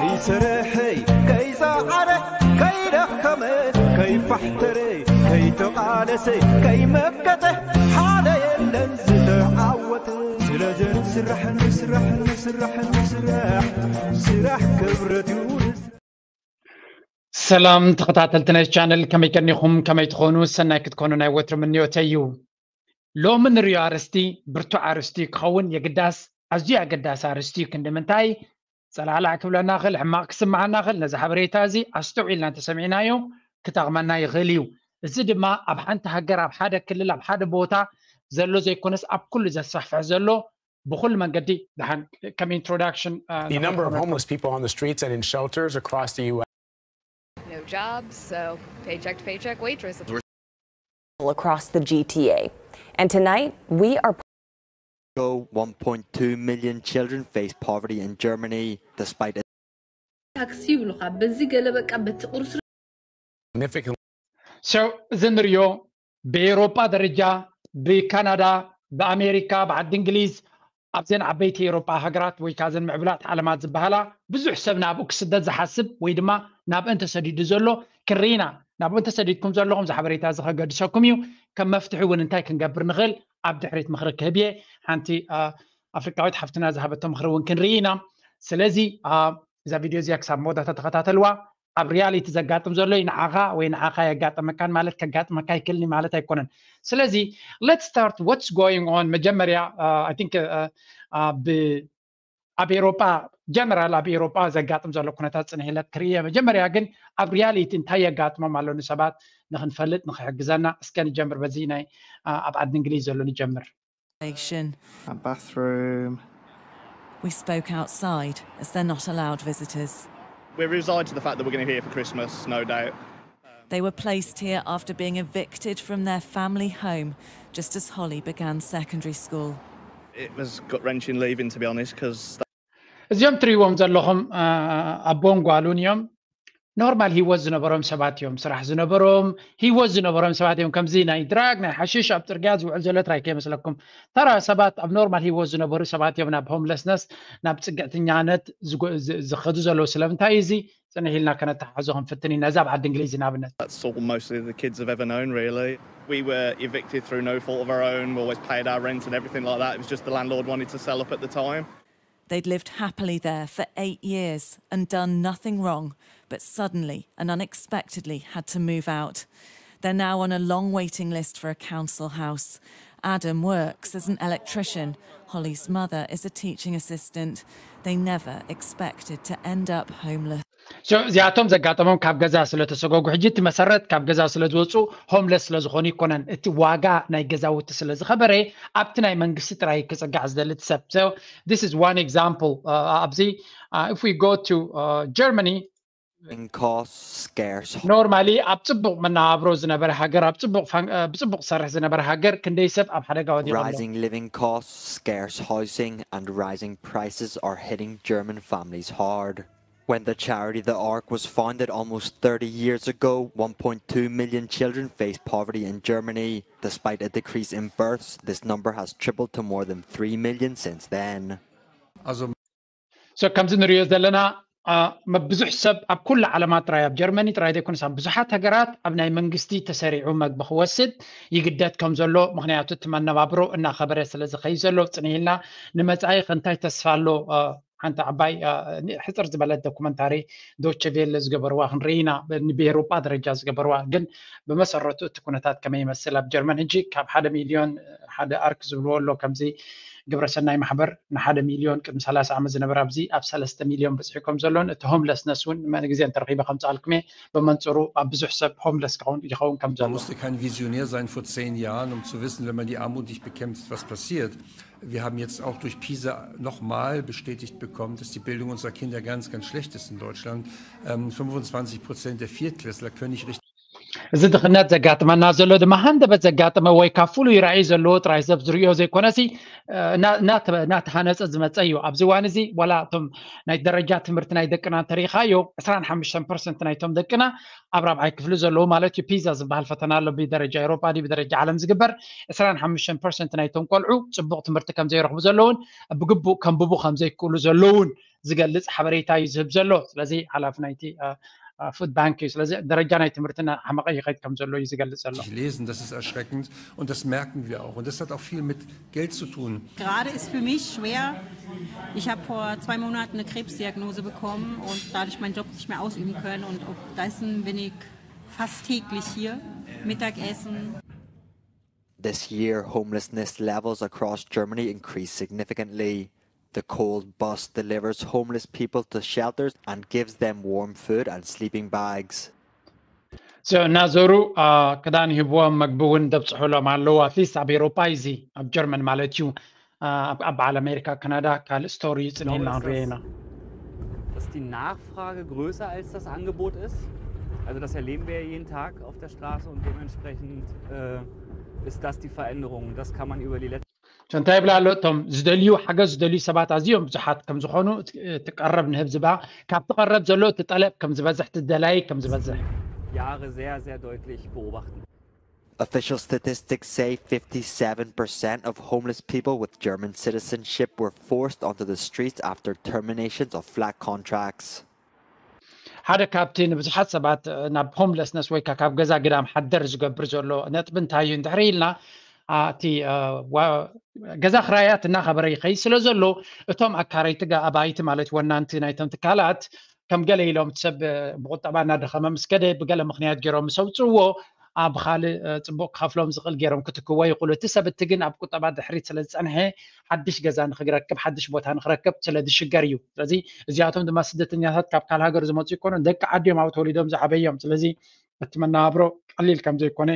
ከይሰርሐ፣ ከይጸዓረ፣ ከይደኸመ፣ ከይፋሕተረ፣ ከይተቓለሰ፣ ከይመከተ፣ ሓደ የለን ዝተዓወተ። ስለዚ ንስራሕ፣ ንስራሕ፣ ንስራሕ፣ ንስራሕ፣ ስራሕ ክብረት እዩ። ሰላም ተኸታተልቲ ናይ ቻነል፣ ከመይ ቀኒኹም? ከመይ ትኾኑ? ሰናይ ክትኮኑ ናይ ወትሩ ምንዮተይ እዩ። ሎሚ ንሪኦ ኣርእስቲ ብርቱዕ ኣርእስቲ ክኸውን የግዳስ፣ ኣዝዩ ኣገዳሲ ኣርእስቲ እዩ። ክንዲ ምንታይ? ጸላዕላዕ ክብለና ይኽእል፣ ሕማቕ ክስምዓና ይኽእል። ነዚ ሓበሬታ እዚ ኣስተውዒልና እንተሰሚዕናዮ ክጠቕመና ይኽእል እዩ። እዚ ድማ ኣብ ሓንቲ ሃገር፣ ኣብ ሓደ ክልል፣ ኣብ ሓደ ቦታ ዘሎ ዘይኮነስ ኣብ ኩሉ ዘስፋሕፍሕ ዘሎ ብኹሉ መንገዲ ደሓን ከም ኢንትሮዳክሽን The number of homeless people on the streets and in shelters across the U S. No jobs, so paycheck to paycheck waitress. Across the G T A. And tonight, we are Go one point two million children face poverty in Germany despite ታክሲ ይብሉኻ በዚ ገለ በቃ በቲ ቁርሲ Significant So እዚ ንሪኦ ብኤውሮጳ ደረጃ፣ ብካናዳ፣ ብኣሜሪካ፣ ብዓዲ እንግሊዝ፣ ኣብዘን ዓበይቲ ኤውሮጳ ሃገራት ወይ ከዓ ዘን ምዕቡላት ዓለማት ዝበሃላ ብዙሕ ሰብ ናብኡ ክስደድ ዝሓስብ ወይ ድማ ናብአን ተሰዲዱ ዘሎ ክንርኢ ኢና። ናብኡ እንተሰዲድኩም ዘለኹም እዚ ሓበሬታ እዚ ከገድሰኩም እዩ። ከም መፍትሒ እውን እንታይ ክንገብር ንኽእል ኣብ ድሕሪት ምኽሪ ክህብ እየ። ሓንቲ ኣፍሪቃዊት ሓፍትና ዝሃበቶ ምኽሪ እውን ክንርኢ ኢና። ስለዚ እዛ ቪድዮ እዚኣ ክሳብ መወዳእታ ተኸታተልዋ። ኣብ ሪያሊቲ ዘጋጥም ዘሎ እዩ ንዓኻ ወይ ንዓኻ የጋጥመካን ማለት ከጋጥመካ ይክእልን ማለት ኣይኮነን። ስለዚ let's start what's going on። መጀመርያ I think ኣብ ኤሮጳ ጀነራል ኣብ ኤሮጳ ዘጋጥም ዘሎ ኩነታት ጽንሕ ኢለ ክርእየ። መጀመርያ ግን ኣብ ሪያሊቲ እንታይ የጋጥሞም ኣሎ ንሰባት ንክንፈልጥ ንክሕግዘና እስከ ንጀምር። በዚ ናይ ኣብ ዓዲ እንግሊዝ ዘሎ ንጀምር። Station. A bathroom. We spoke outside as they're not allowed visitors. We're resigned to the fact that we're going to be here for Christmas, no doubt. They were placed here after being evicted from their family home just as Holly began secondary school. It was gut wrenching leaving, to be honest, because እዚኦም ትሪእዎም ዘለኹም ኣቦን ጓሉን እዮም። ኖርማል ሂወት ዝነበሮም ሰባት እዮም። ስራሕ ዝነበሮም ሂወት ዝነበሮም ሰባት እዮም። ከምዚ ናይ ድራግ ናይ ሓሽሽ ኣብ ፅርግያ ዝውዕል ዘሎ ጥራይ ከይመስለኩም። ተራ ሰባት ኣብ ኖርማል ሂወት ዝነበሩ ሰባት እዮም ናብ ሆምለስነስ ናብ ፅግዕተኛነት ዝኸዱ ዘለዉ። ስለምንታይ እዚ ፅንሕ ኢልና ከነተሓሕዞ ክንፍትን ኢና። ነዛ ኣብ ዓዲ እንግሊዝ ንኣብነት That's all mostly the kids have ever known, really. We were evicted through no fault of our own. We always paid our rent and everything like that. It was just the landlord wanted to sell up at the time. They'd lived happily there for eight years and done nothing wrong, but suddenly and unexpectedly had to move out. They're now on a long waiting list for a council house. Adam works as an electrician. Holly's mother is a teaching assistant. They never expected to end up homeless. እዚኣቶም ዘጋጠሞም ካብ ገዛ ስለተሰጎጉ ሕጂ እቲ መሰረት ካብ ገዛ ስለዝወፁ ሆምለስ ስለዝኾኑ ይኮነን። እቲ ዋጋ ናይ ገዛውቲ ስለዝኸበረ ኣብቲ ናይ መንግስቲ ጥራይ ክፅጋዕ ዝደሊ ሰብ። So this is one example. ኣብዚ if we go to Germany costs scarce ኖርማሊ ኣብ ፅቡቕ መነባብሮ ዝነበረ ሃገር ኣብ ፅቡቕ ብፅቡቕ ዝሰርሕ ዝነበረ ሃገር ክንደይ ሰብ ኣብ ሓደጋ ወዲቑ ኣሎ። Rising living costs, scarce housing and rising prices are hitting German families hard. When the charity The Ark was founded almost thirty years ago, one point two million children faced poverty in Germany. Despite a decrease in births, this number has tripled to more than three million since then. So ከምዚ ንሪኦ ዘለና ብዙሕ ሰብ ኣብ ኩሉ ዓለማት ጥራይ ኣብ ጀርመኒ ጥራይ ዘይኮነስ ኣብ ብዙሓት ሃገራት ኣብ ናይ መንግስቲ ተሰሪዑ መግቢ ክወስድ ይግደድ ከም ዘሎ፣ ምክንያቱ እቲ መነባብሮ እናኸበረ ስለ ዝኸይድ ዘሎ። ጽንሕ ኢልና ንመጻኢ ከ እንታይ ተስፋ ኣሎ? ሓንቲ ዓባይ ሕጽር ዝበለት ዶኩመንታሪ ዶቸ ቬለ ዝገበርዋ ክንርኢ ኢና። ብኤውሮጳ ደረጃ ዝገበርዋ ግን ብመሰረቱ እቲ ኩነታት ከመይ ይመስል ኣብ ጀርመን ሕጂ ካብ ሓደ ሚልዮን ሓደ ኣርክ ዝብልዎ ኣሎ ከምዚ ግብረሰናይ ማሕበር ንሓደ ሚልዮን ቅድሚ ሰላሳ ዓመት ዝነበረ ኣብዚ ኣብ ሰለስተ ሚልዮን በፂሑ ከም ዘሎን እቲ ሆምለስነስ እውን መን ግዜ እንተረኺበ ከምፅኣልኩም እየ ብመንፅሩ ኣብ ብዙሕ ሰብ ሆምለስ ክኸውን ይኸውን ከም ዘሎ Man musste kein Visionär sein vor zehn Jahren, um zu wissen, wenn man die Armut nicht bekämpft, was passiert. Wir haben jetzt auch durch PISA nochmal bestätigt bekommen, dass die Bildung unserer Kinder ganz, ganz schlecht ist in Deutschland. Ähm, fünfundzwanzig Prozent der Viertklässler können nicht richtig እዚ ድኽነት ዘጋጥመና ዘሎ ድማ ሃንደበት ዘጋጠመ ወይ ካብ ፍሉይ ራእይ ዘለዎ ጥራይ ሰብ ዝርእዮ ዘይኮነሲ እናተሃነፀ ዝመፀ እዩ። ኣብዚ እዋን እዚ ዋላ እቶም ናይ ደረጃ ትምህርቲ ናይ ደቅና እንተሪኢኻዮ ዕስራን ሓሙሽተን ፐርሰንት ናይቶም ደቅና ኣብ ራብዓይ ክፍሊ ዘለዉ ማለት እዩ። ፒዛ ዝበሃል ፈተና ኣሎ ብደረጃ ኤውሮጳ ድዩ ብደረጃ ዓለም ዝግበር ዕስራን ሓሙሽተን ፐርሰንት ናይቶም ቆልዑ ፅቡቕ ትምህርቲ ከም ዘይረኽቡ ዘለውን ብግቡእ ከንብቡ ከም ዘይክእሉ ዘለውን ዝገልጽ ሓበሬታ እዩ ዝህብ ዘሎ። ስለዚ ሓላፊ ናይቲ ፉድ ባንክ እዩ። ስለዚ ደረጃ ናይ ትምህርትና ዓመቐ ይኸይድ ከም ዘሎ እዩ ዝገልጽ ዘሎ። Lesen, das ist erschreckend und das merken wir auch. Und das hat auch viel mit Geld zu tun. Gerade ist für mich schwer. Ich habe vor zwei Monaten eine Krebsdiagnose bekommen und dadurch meinen Job nicht mehr ausüben können. Und aufgrund dessen bin ich fast täglich hier. Mittagessen. This year, homelessness levels across Germany increased significantly. The cold bus delivers homeless people to shelters and gives them warm food and sleeping bags. እናዞሩ ክዳን ሂብዎም፣ መግቢ እውን ደብፅሑሎም ኣለዉ። ኣትሊስት ኣብ ኤሮፓ እዩ፣ እዚ ኣብ ጀርመን ማለት እዩ። ኣብ በዓል ኣሜሪካ፣ ካናዳ ካልእ ስቶሪ እዩ ፅኒሕና ክንሪኦ ኢና። Dass die Nachfrage größer als das Angebot ist. Also das erleben wir ja jeden Tag auf der Straße und dementsprechend äh, ist das die Veränderung. Das kann man über die letzten እንታይ ይብላ ኣሎ? እቶም ዝደልዩ፣ ሓገዝ ዝደልዩ ሰባት ኣዝዮም ብዙሓት ከም ዝኾኑ እቲ ቀረብ ንህብ ዝባ ካብቲ ቀረብ ዘሎ እቲ ጠለብ ከም ዝበዝሕ፣ እቲ ደላይ ከም ዝበዝሕ Jahre sehr, sehr deutlich beobachten. Official statistics say fifty-seven percent of homeless people with German citizenship were forced onto the streets after terminations of flat contracts. ሓደ ካብቲ ንብዙሓት ሰባት ናብ ሆምለስነስ ወይ ካብ ገዛ ግዳም ሓደር ዝገብር ዘሎ ነጥቢ እንታይ እዩ እንድሕር ኢልና፣ እቲ ገዛ ክራያት እናኸበረ ይኸይድ ስለ ዘሎ፣ እቶም ኣካረይቲ ኣባይቲ ማለት ወናንቲ ናይቶም ትካላት ከም ገለ ኢሎም እቲ ሰብ ብቁጠባ እናደኸመ ምስ ከደ ብገለ ምክንያት ገይሮም ምስ ኣውፅእዎ፣ ኣብ ካልእ ፅቡቕ ክኸፍሎም ዝኽእል ገይሮም ክትክዎ ይኽእሉ። እቲ ሰብ እቲ ግን ኣብ ቁጠባ ድሕሪት ስለ ዝፀንሐ ሓድሽ ገዛ ንክረክብ፣ ሓድሽ ቦታ ንክረክብ ስለ ዝሽገር እዩ። ስለዚ እዚኣቶም ድማ ስደተኛታት ካብ ካልእ ሃገር ዝመፁ ይኮኑ፣ ደቂ ዓዲ እዮም፣ ኣብኡ ተወሊዶም ዝዓበዩ እዮም። ስለዚ እቲ መነባብሮ ቀሊል ከም ዘይኮነ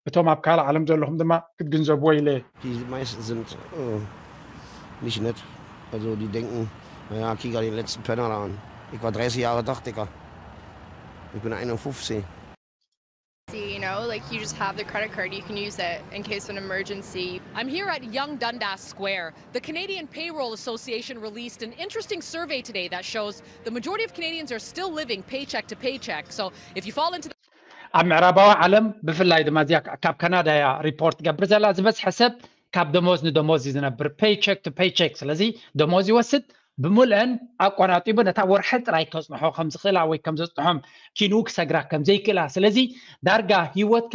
እቶም ኣብ ካልእ ዓለም ዘለኹም ድማ ክትግንዘብዎ ኢለ እየ። Die meisten sind äh, nicht nett. Also die denken, naja, kiek dir den letzten Penner da an. Ich war dreißig Jahre Dachdecker. Ich bin einundfünfzig. You know, like you just have the credit card, you can use it in case of an emergency. I'm here at Young Dundas Square. The Canadian Payroll Association released an interesting survey today that shows the majority of Canadians are still living paycheck to paycheck. So if you fall into the ኣብ ምዕራባዊ ዓለም ብፍላይ ድማ እዚኣ ካብ ካናዳ እያ ሪፖርት ትገብር ዘላ፣ ዝበዝሐ ሰብ ካብ ደሞዝ ንደሞዝ እዩ ዝነብር፣ paycheck to paycheck። ስለዚ ደሞዝ ይወስድ፣ ብምልአን ኣቆናጢቡ ነታ ወርሒ ጥራይ ከፅንሖ ከም ዝኽእላ ወይ ከም ዘፅንሖም ኪንኡ ክሰግራ ከም ዘይክእላ። ስለዚ ዳርጋ ህይወትካ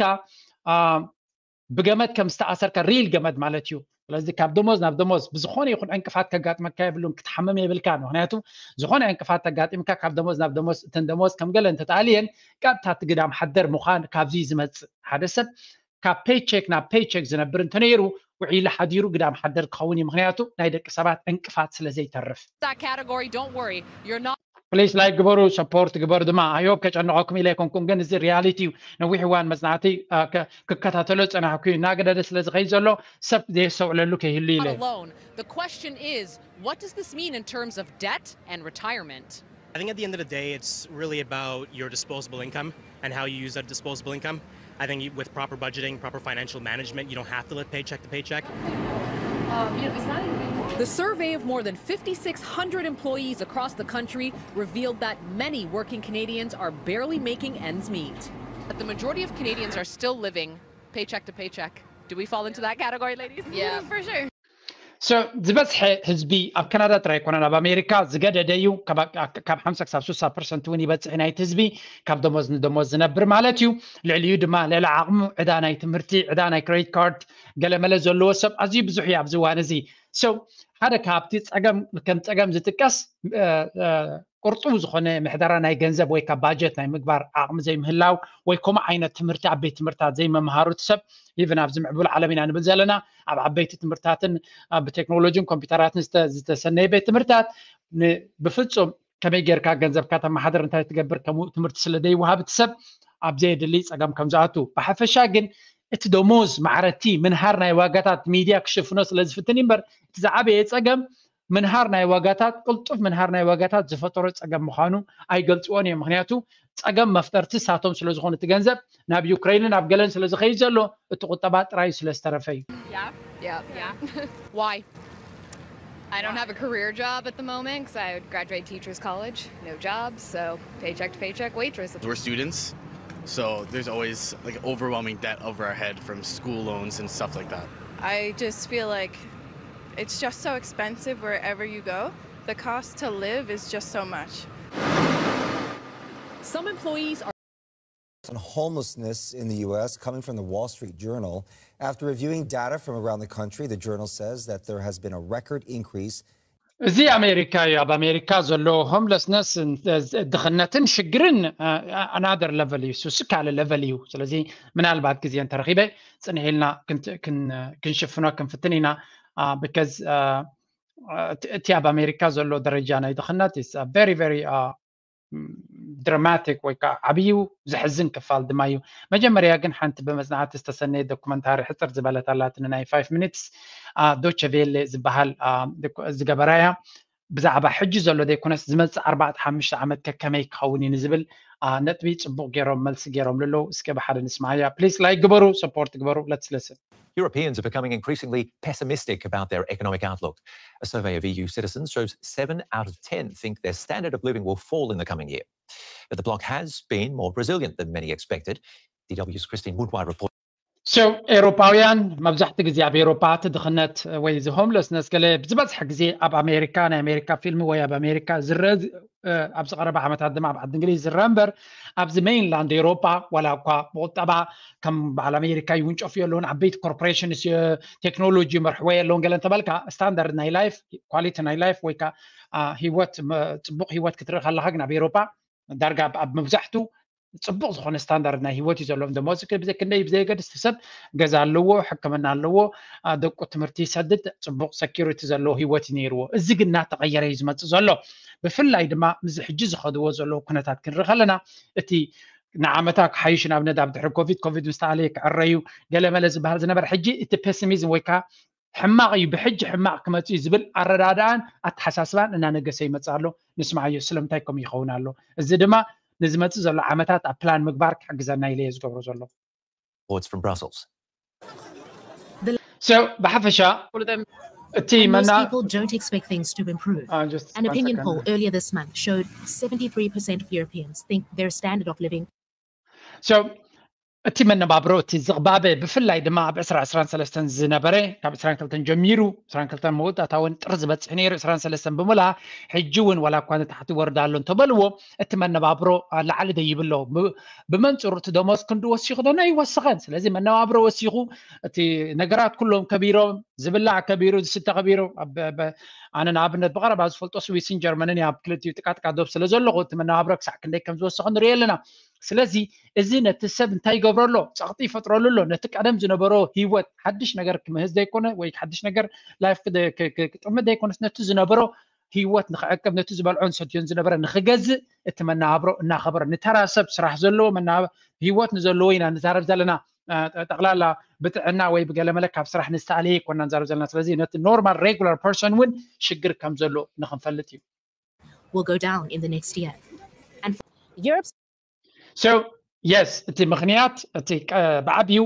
ብገመድ ከም ዝተኣሰርካ፣ ሪል ገመድ ማለት እዩ። ስለዚ ካብ ደሞዝ ናብ ደሞዝ ብዝኾነ ይኹን ዕንቅፋት ከጋጥመካ የብሉን፣ ክትሓምም የብልካ። ምክንያቱ ዝኾነ ዕንቅፋት ተጋጢምካ ካብ ደሞዝ ናብ ደሞዝ፣ እተን ደሞዝ ከም ገለ እንተተኣልየን ቀጥታ እቲ ግዳም ሓደር ምዃን ካብዚ ዝመፅእ። ሓደ ሰብ ካብ paycheck ናብ paycheck ዝነብር እንተነይሩ ውዒሉ ሓዲሩ ግዳም ሓደር ክኸውን እዩ። ምክንያቱ ናይ ደቂ ሰባት ዕንቅፋት ስለ ዘይተርፍ። That category, don't worry, you're not ፕሊስ ላይክ ግበሩ፣ ሰፖርት ግበሩ ድማ። I hope ከጨንቐኩም ኢለ ኣይኮንኩን፣ ግን እዚ ሪያሊቲ እዩ። ነዊሕ እዋን መፅናዕቲ ክከታተሎ ዝፀናሕኩ እዩ። እናገደደ ስለ ዝኸይድ ዘሎ ሰብ ዘየስተውዕለሉ ከይህሉ ኢለ። Alone. The question is, what does this mean in terms of debt and retirement? I think at the end of the day, it's really about your disposable income and how you use that disposable income. I think with proper budgeting, proper financial management, you don't have to live paycheck to paycheck. The survey of more than fifty-six hundred employees across the country revealed that many working Canadians are barely making ends meet. But the majority of Canadians are still living paycheck to paycheck. Do we fall into that category, ladies? Yeah, for sure. So ዝበዝሐ ህዝቢ ኣብ ካናዳ ጥራይ ኣይኮነን፣ ኣብ ኣሜሪካ ዝገደደ እዩ። ካብ ሓምሳ ክሳብ ስሳ ፐርሰንት እውን ይበፅሕ ናይቲ ህዝቢ ካብ ደሞዝ ንደሞዝ ዝነብር ማለት እዩ። ልዕሊኡ ድማ ልዕሊ ዓቕሙ ዕዳ ናይ ትምህርቲ፣ ዕዳ ናይ ክሬዲት ካርድ፣ ገለመለ ዘለዎ ሰብ ኣዝዩ ብዙሕ እዩ ኣብዚ እዋን እዚ። So ሓደ ካብቲ ፀገም ከም ፀገም ዝጥቀስ ቅርጡው ዝኾነ ምሕደራ ናይ ገንዘብ ወይ ካብ ባጀት ናይ ምግባር ዓቕሚ ዘይምህላው ወይ ከምኡ ዓይነት ትምህርቲ ኣብ ቤት ትምህርታት ዘይመምሃሩ እቲ ሰብ። ኢቭን ኣብዚ ምዕቡል ዓለም ኢና ንብል ዘለና፣ ኣብ ዓበይቲ ትምህርትታትን ብቴክኖሎጂን ኮምፒውተራትን ዝተሰነየ ቤት ትምህርትታት ብፍፁም ከመይ ጌርካ ገንዘብካ ተመሓደር እንታይ ትገብር ከምኡ ትምህርቲ ስለ ዘይወሃብ እቲ ሰብ ኣብ ዘየድሊ ፀገም ከም ዝኣቱ። ብሓፈሻ ግን እቲ ደሞዝ ማዕረቲ ምንሃር ናይ ዋጋታት ሚድያ ክሽፍኖ ስለ ዝፍትን እምበር እቲ ዝዓበየ ፀገም ምንሃር ናይ ዋጋታት ቅልጡፍ ምንሃር ናይ ዋጋታት ዝፈጠሮ ፀገም ምዃኑ ኣይገልፅዎን እዮም። ምክንያቱ ፀገም መፍጠርቲ ሳቶም ስለዝኾኑ እቲ ገንዘብ ናብ ዩክሬንን ናብ ገለን ስለዝኸይድ ዘሎ እቲ ቁጠባ ጥራይ ስለዝተረፈ እዩ። Yeah. Why? I don't have a career job at the moment because I would graduate teachers college, no jobs, so paycheck to paycheck waitress. We're students, so there's always like overwhelming debt over our head from school loans and stuff like that. I just feel like it's just so expensive wherever you go. The cost to live is just so much. Some employees are On homelessness in the U S coming from the Wall Street Journal after reviewing data from around the country. The journal says that there has been a record increase እዚ ኣሜሪካ እዩ። ኣብ ኣሜሪካ ዘሎ ሆምለስነስ፣ ድኽነትን ሽግርን ኣናደር ለቨል እዩ፣ ሱስ ካልእ ለቨል እዩ። ስለዚ ምናልባት ግዜ እንተረኺበ ጽንሕ ኢልና ክንት- ክን- ክንሽፍኖ ክንፍትን ኢና። ብከዝ እቲ ኣብ ኣሜሪካ ዘሎ ደረጃ ናይ ድኽነት very very ድራማቲክ ወይ ከዓ ዓብዩ ዘሕዝን ክፋል ድማ እዩ። መጀመርያ ግን ሓንቲ ብመጽናዕቲ ዝተሰነየ ዶኩመንታሪ ሕፅር ዝበለት ኣላትኒ ናይ ፋይቭ ሚኒትስ ዶቸ ቬለ ዝበሃል ዝገበራያ ብዛዕባ ሕጂ ዘሎ ዘይኮነስ ዝመፅእ ኣርባዕተ ሓሙሽተ ዓመት ከከመይ ክኸውን እዩ ንዝብል ነጥቢ ፅቡቅ ገይሮም መልሲ ገይሮም ልለው እስከ ብሓደ ንስማያ ፕሊስ ላይክ ግበሩ ሰፖርት ግበሩ ለትስለስን Europeans are becoming increasingly pessimistic about their economic outlook. A survey of E U citizens shows seven out of ten think their standard of living will fall in the coming year. But the bloc has been more resilient than many expected. D W's Christine Woodward reports. So ኤውሮፓውያን መብዛሕቲ ግዜ ኣብ ኤውሮፓ እቲ ድኽነት ወይ እዚ ሆምለስነስ ገለ ዝበዝሐ ግዜ ኣብ ኣሜሪካ ናይ ኣሜሪካ ፊልም ወይ ኣብ ኣሜሪካ ዝረአ ኣብዚ ቀረባ ዓመታት ድማ ኣብ ዓዲ እንግሊዝ ዝረአ እምበር ኣብዚ ሜይንላንድ ኤውሮፓ ዋላ እኳ ብቁጠባ ከም በዓል ኣሜሪካ ይውንጨፉ የለውን ዓበይቲ ኮርፖሬሽንስ ቴክኖሎጂ መርሕዎ የለውን ገለ እንተበልካ ስታንዳርድ ናይ ላይፍ ኳሊቲ ናይ ላይፍ ወይ ከዓ ህይወት ጽቡቅ ህይወት ክትርኢ ከለካ ግን ኣብ ኤውሮፓ ዳርጋ ኣብ መብዛሕቱ ጽቡቅ ዝኮነ ስታንዳርድ ናይ ህይወት እዩ ዘለዎም ደሞዝ ብዘይ ክንደይ ብዘየገድስ ሰብ ገዛ ኣለዎ ሕክምና ኣለዎ ደቁ ትምህርቲ ይሰድድ ጽቡቅ ሰኪሪቲ ዘለዎ ህይወት እዩ ነይርዎ እዚ ግን እናተቀየረ እዩ ዝመፅእ ዘሎ ብፍላይ ድማ ምዚ ሕጂ ዝኸድዎ ዘለዉ ኩነታት ክንርኢ ከለና እቲ ንዓመታ ክሓይሽ ንኣብነት ኣብ ድሕሪ ኮቪድ ኮቪድ ምስ ተኣለየ ክዕረዩ ገለመለ ዝበሃል ዝነበረ ሕጂ እቲ ፔሲሚዝም ወይ ከዓ ሕማቕ እዩ ብሕጂ ሕማቕ ክመፅእ እዩ ዝብል ኣረዳድኣን ኣተሓሳስባን እናነገሰ ይመፅእ ኣሎ ንስማዓዮ ስለምንታይ ከምኡ ይኸውን ኣሎ እዚ ድማ ንዝመፅእ ዘሎ ዓመታት ኣብ ፕላን ምግባር ክሕግዘና ኢለ እየ ዝገብሮ ዘሎ Reports from Brussels. So ብሓፈሻ እቲ And most መና people don't expect things to improve. Uh, just An one opinion second. poll earlier this month showed seventy-three percent of Europeans think their standard of living So እቲ መነባብሮ እቲ ዝቕባበ ብፍላይ ድማ ኣብ ዕስራ ዕስራን ሰለስተን ዝነበረ ካብ ዕስራን ክልተን ጀሚሩ ዕስራን ክልተን መወዳእታ እውን ጥሪ ዝበፅሕ ነይሩ ዕስራን ሰለስተን ብምላ ሕጂ እውን ዋላ እኳ ንታሕቲ ወርዳ ኣሎ እንተበልዎ እቲ መነባብሮ ላዕሊ ደይብሎ ብመንፅሩ እቲ ደሞዝ ክንዲ ወሲኹ ዶ ኣይወስኸን ስለዚ መነባብሮ ወሲኹ እቲ ነገራት ኩሎም ከቢሮም ዝብላዕ ከቢሩ ዝስተ ከቢሩ ኣነ ንኣብነት ብቀረባ ዝፈልጦ ስዊስን ጀርመንን ኣብ ክልቲኡ ጥቃጥቃ ዶብ ስለ ዘለኹ እቲ መነባብሮ ክሳዕ ክንደይ ከም ዝወሰኹ ንሪኢ ኣለና ስለዚ እዚ ነቲ ሰብ እንታይ ይገብረሎ ፀቕጢ ይፈጥረሉ ኣሎ ነቲ ቀደም ዝነበሮ ህይወት ሓድሽ ነገር ክምህዝ ዘይኮነ ወይ ሓድሽ ነገር ላይፍ ክጥምት ዘይኮነስ ነቲ ዝነበሮ ህይወት ንክዕቅብ ነቲ ዝበልዖን ሰትዮን ዝነበረ ንክገዝእ እቲ መናብሮ እናኸበረ ንተራ ሰብ ስራሕ ዘለዎ ህይወት ንዘለዎ ኢና ንዛረብ ዘለና ጠቕላላ ብጥዕና ወይ ብገለመለ ካብ ስራሕ ንዝተኣለየ ይኮና ንዛረብ ዘለና ስለዚ ነቲ normal regular person እውን ሽግር ከም ዘሎ ንክንፈልጥ እዩ will go down in the next year. And Europe's So yes እቲ ምክንያት እቲ ብዓብዩ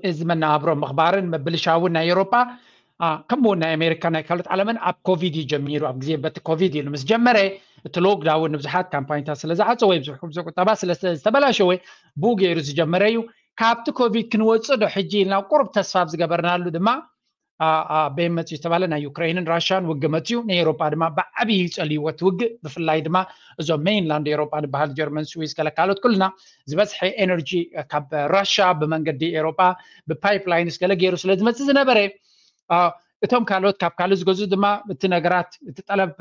እዚ መነባብሮ ምኽባርን ምብልሻውን ናይ ኤሮፓ ከምኡ ናይ ኣሜሪካ ናይ ካልኦት ዓለምን ኣብ ኮቪድ እዩ ጀሚሩ ኣብ ግዜ በቲ ኮቪድ ኢሉ ምስ ጀመረ እቲ ሎክዳውን ንብዙሓት ካምፓኒታት ስለ ዝዓፀወ ብዙሕ ቁጠባ ስለ ዝተበላሸወ ብኡ ገይሩ ዝጀመረ እዩ ካብቲ ኮቪድ ክንወፅእ ዶ ሕጂ ኢልና ቁሩብ ተስፋ ኣብ ዝገበርናሉ ድማ ቤን መፅዩ ዝተባለ ናይ ዩክሬንን ራሽያን ውግእ መፅዩ ንኤሮፓ ድማ ብዓብዪ ይፀልይዎ እቲ ውግእ ብፍላይ ድማ እዞም ሜይንላንድ ኤሮፓ ዝበሃል ጀርመን ስዊስ ገለ ካልኦት ኩልና ዝበዝሐ ኤነርጂ ካብ ራሽያ ብመንገዲ ኤሮፓ ብፓይፕላይንስ ገለ ገይሩ ስለ ዝመፅእ ዝነበረ እቶም ካልኦት ካብ ካልእ ዝገዝኡ ድማ እቲ ነገራት እቲ ጠለብ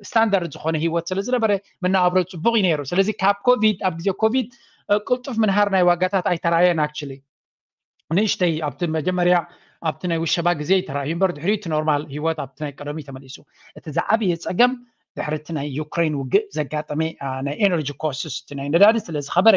ስታንዳርድ ዝኾነ ህይወት ስለ ዝነበረ መነባብሮ ፅቡቕ እዩ ነይሩ ስለዚ ካብ ኮቪድ ኣብ ግዜ ኮቪድ ቅልጡፍ ምንሃር ናይ ዋጋታት ኣይተራየን actually ንእሽተይ ኣብቲ መጀመርያ ኣብቲ ናይ ውሸባ ግዜ ይተራእዩ እምበር ድሕሪኡ እቲ ኖርማል ህይወት ኣብቲ ናይ ቀደሙ ተመሊሱ እቲ ዝዓበየ ፀገም ድሕሪ እቲ ናይ ዩክሬን ውግእ ዘጋጠመ ናይ ኤነርጂ ኮስስ እቲ ናይ ነዳዲ ስለ ዝኸበረ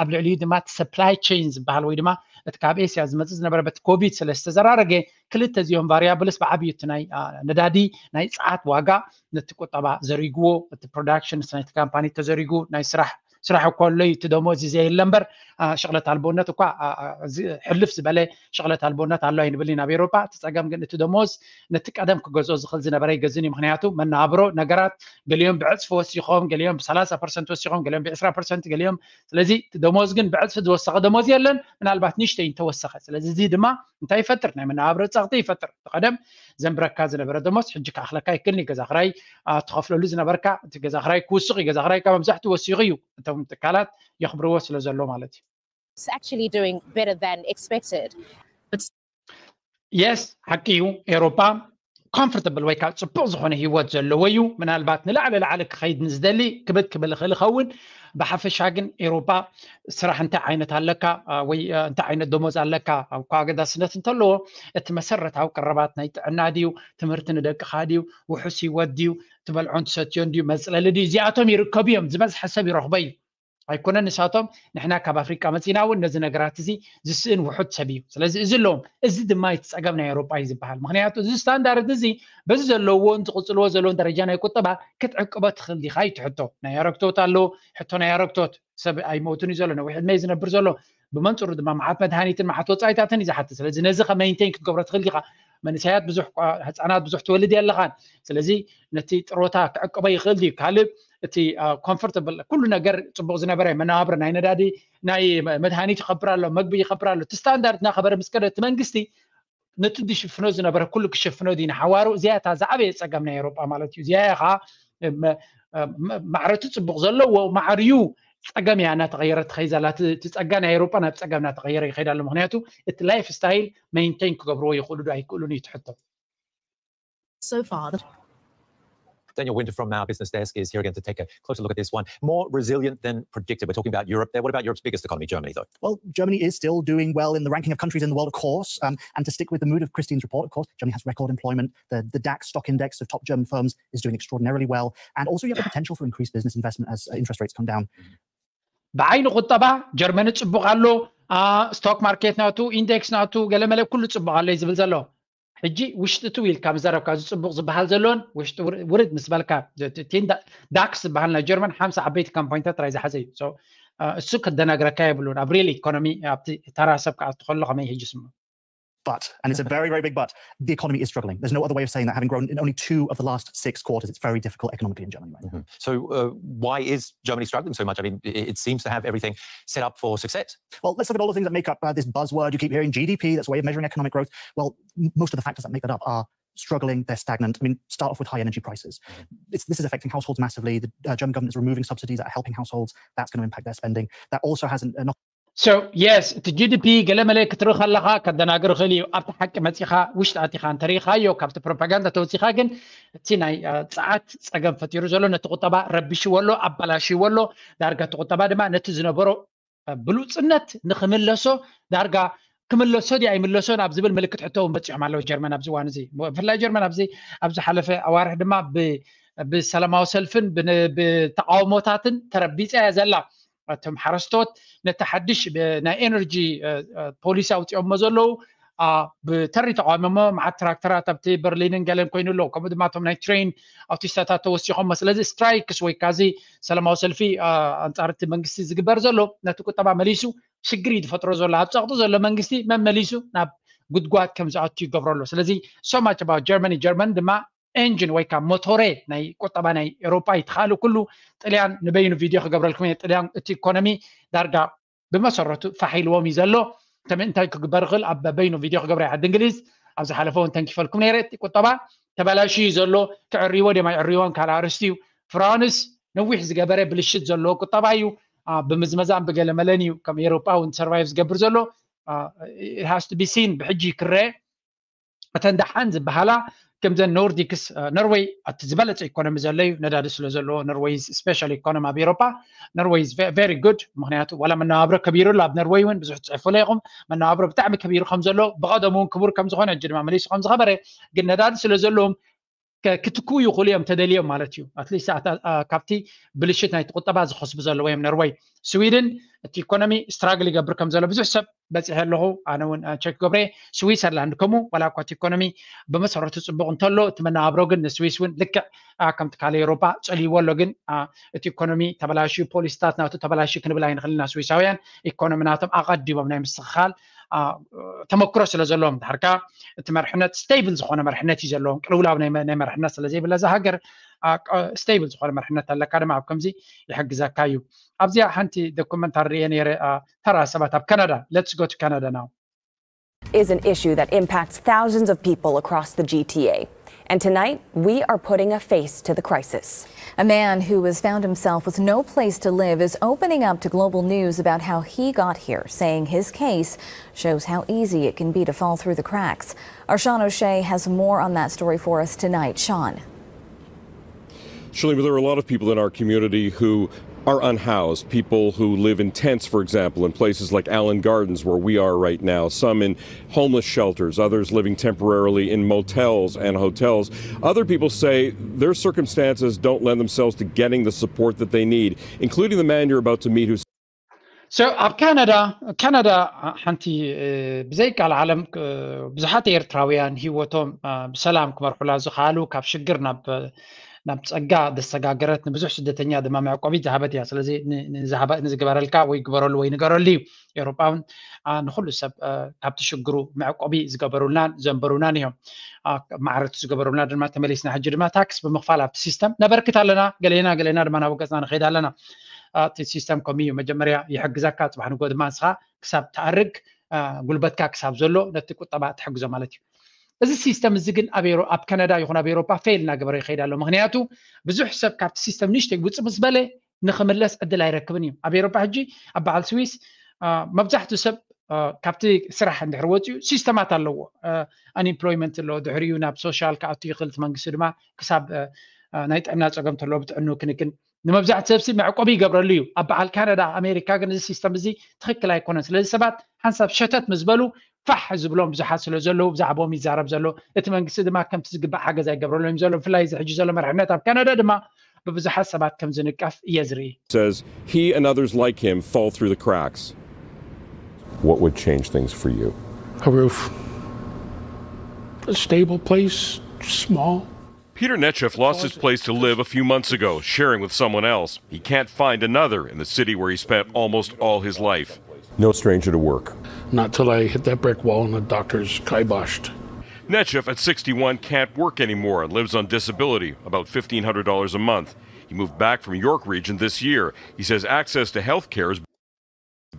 ኣብ ልዕሊኡ ድማ እቲ ሰፕላይ ቼን ዝበሃል ወይ ድማ እቲ ካብ ኤስያ ዝመፅእ ዝነበረ በቲ ኮቪድ ስለ ዝተዘራረገ ክልተ እዚኦም ቫሪያብልስ ብዓብዩ እቲ ናይ ነዳዲ ናይ ፀዓት ዋጋ ነቲ ቁጠባ ዘሪግዎ እቲ ፕሮዳክሽን ናይቲ ካምፓኒ ተዘሪጉ ናይ ስራሕ ስራሕ እኮ ኣሎ እዩ፣ እቲ ደሞዝ እዩ ዘየለ እምበር፣ አ፣ ሽቕለት ኣልቦነት እኳ፣ አ፣ አ፣ ዝ-፣ ሕልፍ ዝበለ ሽቕለት ኣልቦነት ኣሎ ኣይንብል ኢና ኣብ ኤውሮጳ። እቲ ጸገም ግን እቲ ደሞዝ ነቲ ቀደም ክገዝኦ ዝኽእል ዝነበረ ኣይገዝን እዩ። ምኽንያቱ መነባብሮ ነገራት ገሊኦም ብዕጽፊ ወሲኾም፣ ገሊኦም ብ30% ወሲኾም፣ ገሊኦም ብ20%፣ ገሊኦም፣ ስለዚ እቲ ደሞዝ ግን ብዕጽፊ ዝወሰኸ ደሞዝ የለን፣ ምናልባት ንእሽተይ እንተወሰኸ። ስለዚ እዚ ድማ እንታይ ይፈጥር? ናይ መነባብሮ ጸቕጢ ይፈጥር። እቲ ቀደም ዘንብረካ ዝነበረ ደሞዝ ሕጂ ክኣኽለካ ይክእልኒ። ገዛ ክራይ፣ አ፣ ትኸፍለሉ ዝነበርካ፣ እቲ ገዛ ክራይ ክውስኽ እዩ። ገዛ ክራይ ካብ መብዛሕትኡ ወሲኹ እዩ። እቶም ትካላት የኽብርዎ ስለ ዘሎ ማለት እዩ። It's actually doing better than expected. የስ፣ ሓቂ እዩ። ኤውሮጳ ኮምፎርታብል ወይ ከዓ ጽቡቕ ዝኾነ ህይወት ዘለዎ እዩ። ምናልባት ንላዕሊ ላዕሊ ክኸይድ ንዝደሊ ክብድ ክብል ይኽእል ይኸውን። ብሓፈሻ ግን ኤውሮጳ ስራሕ እንታይ ዓይነት ኣለካ፣ አ፣ ወይ፣ አ፣ እንታይ ዓይነት ደሞዝ ኣለካ፣ ኣብ እኳ ኣገዳስነት እንተለዎ፣ እቲ መሰረታዊ ቀረባት ናይ ጥዕና ድዩ፣ ትምህርቲ ንደቅኻ ድዩ፣ ውሑስ ህይወት ድዩ፣ ትበልዖን ትሰትዮን ድዩ፣ መጽለሊ ድዩ፣ እዚኣቶም ይርከቡ እዮም። ዝበዝሐ ሰብ ይረኽቦ እዩ። ኣይኮነን ንሳቶም፣ ንሕና ካብ ኣፍሪቃ መጺና እውን ነዚ ነገራት እዚ ዝስእን ውሑድ ሰብ እዩ። ስለዚ እዚ ኣለዎም። እዚ ድማ እቲ ጸገም ናይ ኤውሮጳ እዩ ዝበሃል። ምኽንያቱ እዚ ስታንዳርድ እዚ በዚ ዘለዎን ዝቕጽልዎ ዘለውን ደረጃ ናይ ቁጠባ ክትዕቅቦ ትኽእል ዲኻ እዩ እቲ ሕቶ። ናይ ኣረግቶት ኣለዎ፣ ሕቶ ናይ ኣረግቶት። ሰብ ኣይመውትን እዩ ዘሎ፣ ነዊሕ ዕድመ እዩ ዝነብር ዘሎ። ብመንጽሩ ድማ መዓት መድሃኒትን መዓት ወጻኢታትን እዩ ዝሓትት። ስለዚ ነዚ ከ ሜንቴን ክትገብሮ ትኽእል ዲኻ? መንእሰያት ብዙሕ፣ ህጻናት ብዙሕ ትወልድ የለኻን። ስለዚ ነቲ ጥሮታ ክዕቅቦ ይኽእል ድዩ? ካልእ እቲ፣ አ፣ ኮምፎርታብል፣ ኩሉ ነገር ጽቡቕ ዝነበረ መነባብሮ፣ ናይ ነዳዲ፣ ናይ መድሃኒት ይኸብር ኣሎ፣ መግቢ ይኸብር ኣሎ። እቲ ስታንዳርድ እናኸበረ ምስ ከደ እቲ መንግስቲ ነቲ ዝሽፍኖ ዝነበረ ኩሉ ክሽፍኖ ድዩ ንሓዋሩ? እዚኣ እታ ዝዓበየ ጸገም ናይ ኤውሮጳ ማለት እዩ። እዚኣ እያ ኸዓ፣ እ፣ መ-፣ እ፣ መ-፣ ማዕረቱ ጽቡቕ ዘለዎ ማዕርዩ ጸገም እያ እናተቐየረት ትኸይድ ዘላ። እቲ፣ እቲ ጸጋ ናይ ኤውሮጳ ናብ ጸገም እናተቐየረ ይኸይድ ኣሎ። ምኽንያቱ እቲ ላይፍ ስታይል ሜንቴን ክገብርዎ ይኽእሉ ዶ ኣይክእሉን እዩ እቲ ሕቶ። So far, the Daniel Winter from our business desk is here again to take a closer look at this one. More resilient than predicted. We're talking about Europe there. What about Europe's biggest economy, Germany, though? Well, Germany is still doing well in the ranking of countries in the world, of course. Um, and to stick with the mood of Christine's report, of course, Germany has record employment. The, the DAX stock index of top German firms is doing extraordinarily well. And also, you have the potential for increased business investment as uh, interest rates come down. ብዓይኒ ቁጠባ ጀርመኒ ጽቡቕ ኣሎ። አ፣ ስቶክ ማርኬት ናቱ፣ ኢንዴክስ ናቱ፣ ገለመለ ኩሉ ጽቡቕ ኣሎ እዩ ዝብል ዘሎ። ሕጂ ውሽጢ ትው ኢልካ ምዘረብካ፣ እዚ ጽቡቕ ዝበሃል ዘሎን ውሽጢ ውር-፣ ውርድ ምስ በልካ፣ እቲ ዳ-፣ ዳክስ ዝበሃል ናይ ጀርመን ሓምሳ ዓበይቲ ካምፓኒታት ጥራይ ዝሓዘ እዩ። So፣ አ፣ እሱ ከደናግረካ የብሉን። ኣብ ሪል ኢኮኖሚ፣ ኣብቲ ተራ ሰብ ክኣቱ ከሎ ከመይ ሕጂ ስሙ። But, and it's a very, very big but, the economy is struggling. There's no other way of saying that, having grown in only two of the last six quarters, it's very difficult economically in Germany right now. So, uh, why is Germany struggling so much? I mean, it, it seems to have everything set up for success. Well, let's look at all the things that make up uh, this buzzword you keep hearing, G D P. That's a way of measuring economic growth. Well, m- most of the factors that make that up are struggling, they're stagnant. I mean, start off with high energy prices. It's, this is affecting households massively. The uh, German government is removing subsidies that are helping households. That's going to impact their spending. That also has an, a knock So, yes, እቲ ጂ ዲ ፒ ገለ መለ ክትርኢ ከለኻ ከደናግር ይኽእል እዩ። ኣብቲ ሓቂ መጺኻ ውሽጢ ኣቲኻ እንተሪኢኻዮ፣ ካብቲ ፕሮፓጋንዳ ተወጺኻ ግን እቲ ናይ፣ አ፣ ጸዓት ጸገም ፈጢሩ ዘሎ ነቲ ቁጠባ ረቢሽዎ ኣሎ፣ ኣበላሽዎ ኣሎ። ዳርጋ እቲ ቁጠባ ድማ ነቲ ዝነበሮ፣ አ፣ ብሉጽነት ንኽምለሶ ዳርጋ ክምለሶ ድዩ ኣይምለሶን ኣብ ዝብል ምልክት ሕቶ እውን በጺሖም ኣለዉ ጀርመን ኣብዚ እዋን እዚ። ብፍላይ ጀርመን ኣብዚ፣ ኣብ ዝሓለፈ ኣዋርሕ ድማ ብ-፣ ብሰላማዊ ሰልፍን ብን-፣ ብተቃውሞታትን ተረቢጻ እያ ዘላ። እቶም ሓረስቶት ነቲ ሓድሽ ብ-፣ ናይ ኤነርጂ፣ እ፣ እ፣ ፖሊሲ ኣውጺኦሞ ዘለዉ፣ አ፣ ብተሪ ተቃዊሞሞ፣ መዓት ትራክተራት ኣብቲ በርሊንን ገለን ኮይኑ ኣለዉ። ከምኡ ድማ እቶም ናይ ትሬን ኣውቲስታታት ተወሲኾሞ። ስለዚ ስትራይክስ ወይ ካዚ ሰላማዊ ሰልፊ፣ አ፣ ኣንጻር እቲ መንግስቲ ዝግበር ዘሎ ነቲ ቁጠባ መሊሱ ሽግር እዩ ዝፈጥሮ ዘሎ። ኣብ ጸቕጢ ዘሎ መንግስቲ መመሊሱ ናብ ጉድጓድ ከም ዝኣቱ ይገብሮ ኣሎ። ስለዚ so much about Germany። ጀርመን ድማ ኤንጂን ወይ ከዓ ሞቶሬ ናይ ቁጠባ ናይ ኤውሮጳ እዩ። ትኻሉ ኩሉ ጥልያን ንበይኑ ቪድዮ ክገብረልኩም እየ። ጥልያን እቲ ኢኮኖሚ ዳርጋ ብመሰረቱ ፋሕ ኢልዎም እዩ ዘሎ። ከመይ እንታይ ክግበር ይኽእል ኣብ በይኑ ቪድዮ ክገብረ እየ። ዓዲ እንግሊዝ ኣብ ዝሓለፈ እውን ተንኪፈልኩም ነይረ። እቲ ቁጠባ ተበላሽዩ እዩ ዘሎ። ክዕርይዎ ድዮም ኣይዕርይዎን ካልእ ኣርእስቲ እዩ። ፍራንስ ነዊሕ ዝገበረ ብልሽት ዘለዎ ቁጠባ እዩ። አ፣ ብምዝመዛን ብገለመለን እዩ ከም ኤውሮጳ እውን ሰርቫይቭ ዝገብር ዘሎ። አ፣ it has to be seen ብሕጂ ክረአ። እተን ደሓን ዝበሃላ ከምዘን ኖርዲክስ፣ አ፣ ኖርዌይ እቲ ዝበለጸ ኢኮኖሚ ዘሎ እዩ። ነዳዲ ስለ ዘለዎ ኖርዌይ is special ኢኮኖሚ ኣብ ኤውሮጳ። ኖርዌይ is ve-፣ very good። ምኽንያቱ ዋላ መነባብሮ ከቢሩ ኣሎ ኣብ ኖርዌይ እውን ብዙሕ ትጽሕፉ ኢኹም። መነባብሮ ብጣዕሚ ከቢሩ ከም ዘሎ ብቐደሙ እውን ክቡር ከም ዝኾነ ሕጂ ድማ መሊሱ ከም ዝኸበረ ግን ነዳዲ ስለ ዘለዎም ከ-፣ ክትክኡ ይኽእሉ እዮም ተደልዮም ማለት እዩ። ኣትሊስት ኣታ-፣ ኣ-፣ ካብቲ ብልሽት ናይቲ ቁጠባ ዝኸስቡ ዘለዉ እዮም ኖርወይ። ስዊድን እቲ ኢኮኖሚ ስትራግል ይገብር ከም ዘሎ ብዙሕ ሰብ በፂሐ ኣለኹ። ኣነ እውን ቸክ ገብረ፣ ስዊሰርላንድ ከምኡ ዋላ እኳ እቲ ኢኮኖሚ ብመሰረቱ ፅቡቅ እንተሎ፣ እቲ መነባብሮ ግን ንስዊስ እውን ልክዕ ከምቲ ካልእ ኤውሮጳ ፀልይዎ ኣሎ። ግን እቲ ኢኮኖሚ ተበላሽዩ፣ ፖሊሲታት ናቱ ተበላሽዩ ክንብል ኣይንኽእልና። ስዊሳውያን ኢኮኖሚ ናቶም ኣቐዲሞም ናይ ምስትኽኻል ተመክሮ ስለ ዘለዎም፣ ድሓርካ እቲ መርሕነት ስቴብል ዝኾነ መርሕነት እዩ ዘለዎም። ቅልውላው ናይ መርሕነት ስለ ዘይብለ እዛ ሃገር ስቴብል ዝኾነ መርሕነት ኣለካ ድማ ኣብ ከምዚ ይሕግዘካ እዩ። ኣብዚኣ ሓንቲ ዶኩመንታሪ ርየ ነይረ። ተራ ሰባት ኣብ ካናዳ፣ let's go to Canada now. Is an issue that impacts thousands of people across the G T A. And tonight, we are putting a face to the crisis. A man who has found himself with no place to live is opening up to Global News about how he got here, saying his case shows how easy it can be to fall through the cracks. Arshawn O'Shea has more on that story for us tonight. Sean. Shalima, there are a lot of people in our community who are unhoused, people who live in tents, for example, in places like Allen Gardens, where we are right now, some in homeless shelters, others living temporarily in motels and hotels. Other people say their circumstances don't lend themselves to getting the support that they need, including the man you're about to meet who So ኣብ ካናዳ ካናዳ ሓንቲ ብዘይ ቃል ዓለም ብዙሓት ኤርትራውያን ህይወቶም ብሰላም ክመርሑላ ዝኸኣሉ፣ ካብ ሽግር ናብ ናብ ጸጋ ዘሰጋገረት፣ ንብዙሕ ስደተኛ ድማ መዕቆቢት ዝሃበት እያ። ስለዚ ንዝግበረልካ ወይ ግበረሉ ወይ ንገረሉ እዩ። ኤውሮጳውን ንኩሉ ሰብ ካብቲ ሽግሩ መዕቆቢ ዝገበሩልናን ዘንበሩናን እዮም። ማዕረቱ ዝገበሩልና ድማ ተመሊስና ሕጂ ድማ ታክስ ብምኽፋል ኣብቲ ሲስተም ነበርክት ኣለና። ገሌና ገሌና ድማ ናብ ገጽና ንኸይድ ኣለና። እቲ ሲስተም ከምኡ እዩ። መጀመርያ ይሕግዘካ፣ ጽባሕ ንጎ ድማ ንስኻ ክሳብ ትኣርግ ጉልበትካ ክሳብ ዘሎ ነቲ ቁጠባ ትሕግዞ ማለት እዩ። እዚ ሲስተም እዚ ግን ኣብ ካናዳ ይኹን ኣብ ኤውሮፓ ፌል እናገበረ ይኸይድ ኣሎ። ምክንያቱ ብዙሕ ሰብ ካብቲ ሲስተም ንሽተይ ውፅእ ምስ በለ ንክምለስ ዕድል ኣይረክብን እዩ። ኣብ ኤውሮፓ ሕጂ ኣብ በዓል ስዊስ መብዛሕትኡ ሰብ ካብቲ ስራሕ እንድሕር ወፂኡ ሲስተማት ኣለዎ። ኣንኤምፕሎይመንት ኣሎ፣ ድሕሪኡ ናብ ሶሻል ክኣቱ ይኽእል፣ እቲ መንግስቲ ድማ ክሳብ ናይ ጥዕና ፀገም ተሎ ብጥዕኑ ክንክን ንመብዛሕቲ ሰብሲ መዕቆቢ ይገብረሉ እዩ። ኣብ በዓል ካናዳ ኣሜሪካ ግን እዚ ሲስተም እዚ ትኽክል ኣይኮነን። ስለዚ ሰባት ሓንሳብ ሸተት ምስ በሉ ፋሕ ዝብሎም ብዙሓት ስለ ዘለዉ ብዛዕባኦም ይዛረብ ዘሎ። እቲ መንግስቲ ድማ ከምቲ ዝግባእ ሓገዝ ኣይገብረሎም ዘሎ። ብፍላይ እዚ ሕጂ ዘሎ መርሕነት ኣብ ካናዳ ድማ ብብዙሓት ሰባት ከም ዝንቀፍ እየ ዝርኢ። Says he and others like him fall through the cracks. What would change things for you? A roof. A stable place, small. Peter Netchef lost his place to live a few months ago, sharing with someone else. He can't find another in the city where he spent almost all his life. No stranger to work. Not till I hit that brick wall and the doctor's kiboshed. Netchef at sixty-one can't work anymore and lives on disability, about fifteen hundred dollars a month. He moved back from York Region this year. He says access to health care is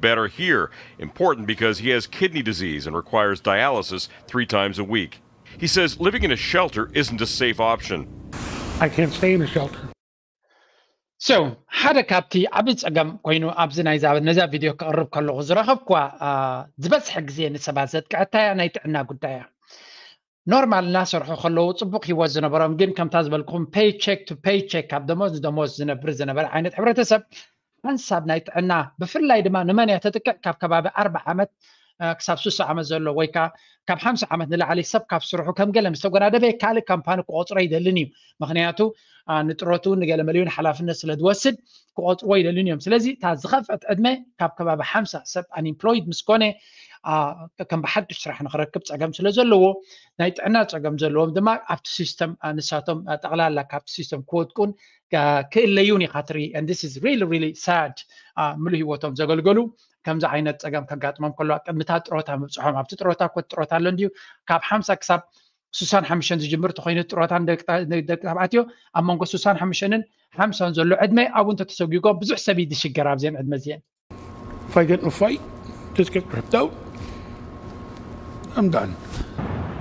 better here, important because he has kidney disease and requires dialysis three times a week. He says living in a shelter isn't a safe option. I can't stay in a shelter. So ሓደ ካብቲ ዓቢ ጸገም ኮይኑ ኣብዚ ናይዛ ነዛ ቪድዮ ክቕርብ ከለኹ ዝረኸብኳ ዝበዝሐ ግዜ ንሰባት ዘጥቅዐታ እያ ናይ ጥዕና ጉዳይ እያ። ኖርማል እናሰርሑ ከለዉ ጽቡቕ ህይወት ዝነበሮም ግን ከምታ ዝበልኩም paycheck to paycheck ካብ ደሞዝ ንደሞዝ ዝነብር ዝነበረ ዓይነት ሕብረተሰብ ሓንሳብ ናይ ጥዕና ብፍላይ ድማ ንመን እያ ተጥቅዕ ካብ ከባቢ ኣርባ ዓመት ክሳብ ስሳ ዓመት ዘሎ ወይ ከዓ ካብ ሓምሳ ዓመት ንላዕሊ ሰብ ካብ ስርሑ ከም ገለ ምስ ተጎናደበ ካልእ ካምፓኒ ክቆፅሮ ይደልን እዩ። ምክንያቱ ንጥረቱ ንገለ መሊዮን ሓላፍነት ስለ ዝወስድ ክቆፅርዎ ይደልን እዮም። ስለዚ እታ ዝኸፍአት ዕድመ ካብ ከባቢ ሓምሳ ሰብ ኣንኤምፕሎይድ ምስ ኮነ ከም ብሓዱሽ ስራሕ ንክረክብ ፀገም ስለ ዘለዎ ናይ ጥዕና ፀገም ዘለዎም ድማ ኣብቲ ሲስተም ንሳቶም ጠቕላላ ካብቲ ሲስተም ክወድቁን ክእለዩን ኢኻ ትርኢ። And this is really really sad። ምሉ ህይወቶም ዘገልገሉ ከምዚ ዓይነት ፀገም ከጋጥሞም ከሎ ቅድሚታ ጥሮታ ምብፅሖም ኣብቲ ጥሮታ ኮት ጥሮታ ኣሎ እንድዩ ካብ ሓምሳ ክሳብ ስሳን ሓሙሽተን ዝጅምር ተኮይኑ ጥሮታ ንደቂ ተባዕትዮ ኣብ መንጎ ስሳን ሓሙሽተንን ሓምሳን ዘሎ ዕድመ ኣብኡ እንተተሰጒጎም ብዙሕ ሰብ ይድሽገር ኣብዚአን ዕድመ እዚአን። If I get in a fight, just get ripped out. I'm done.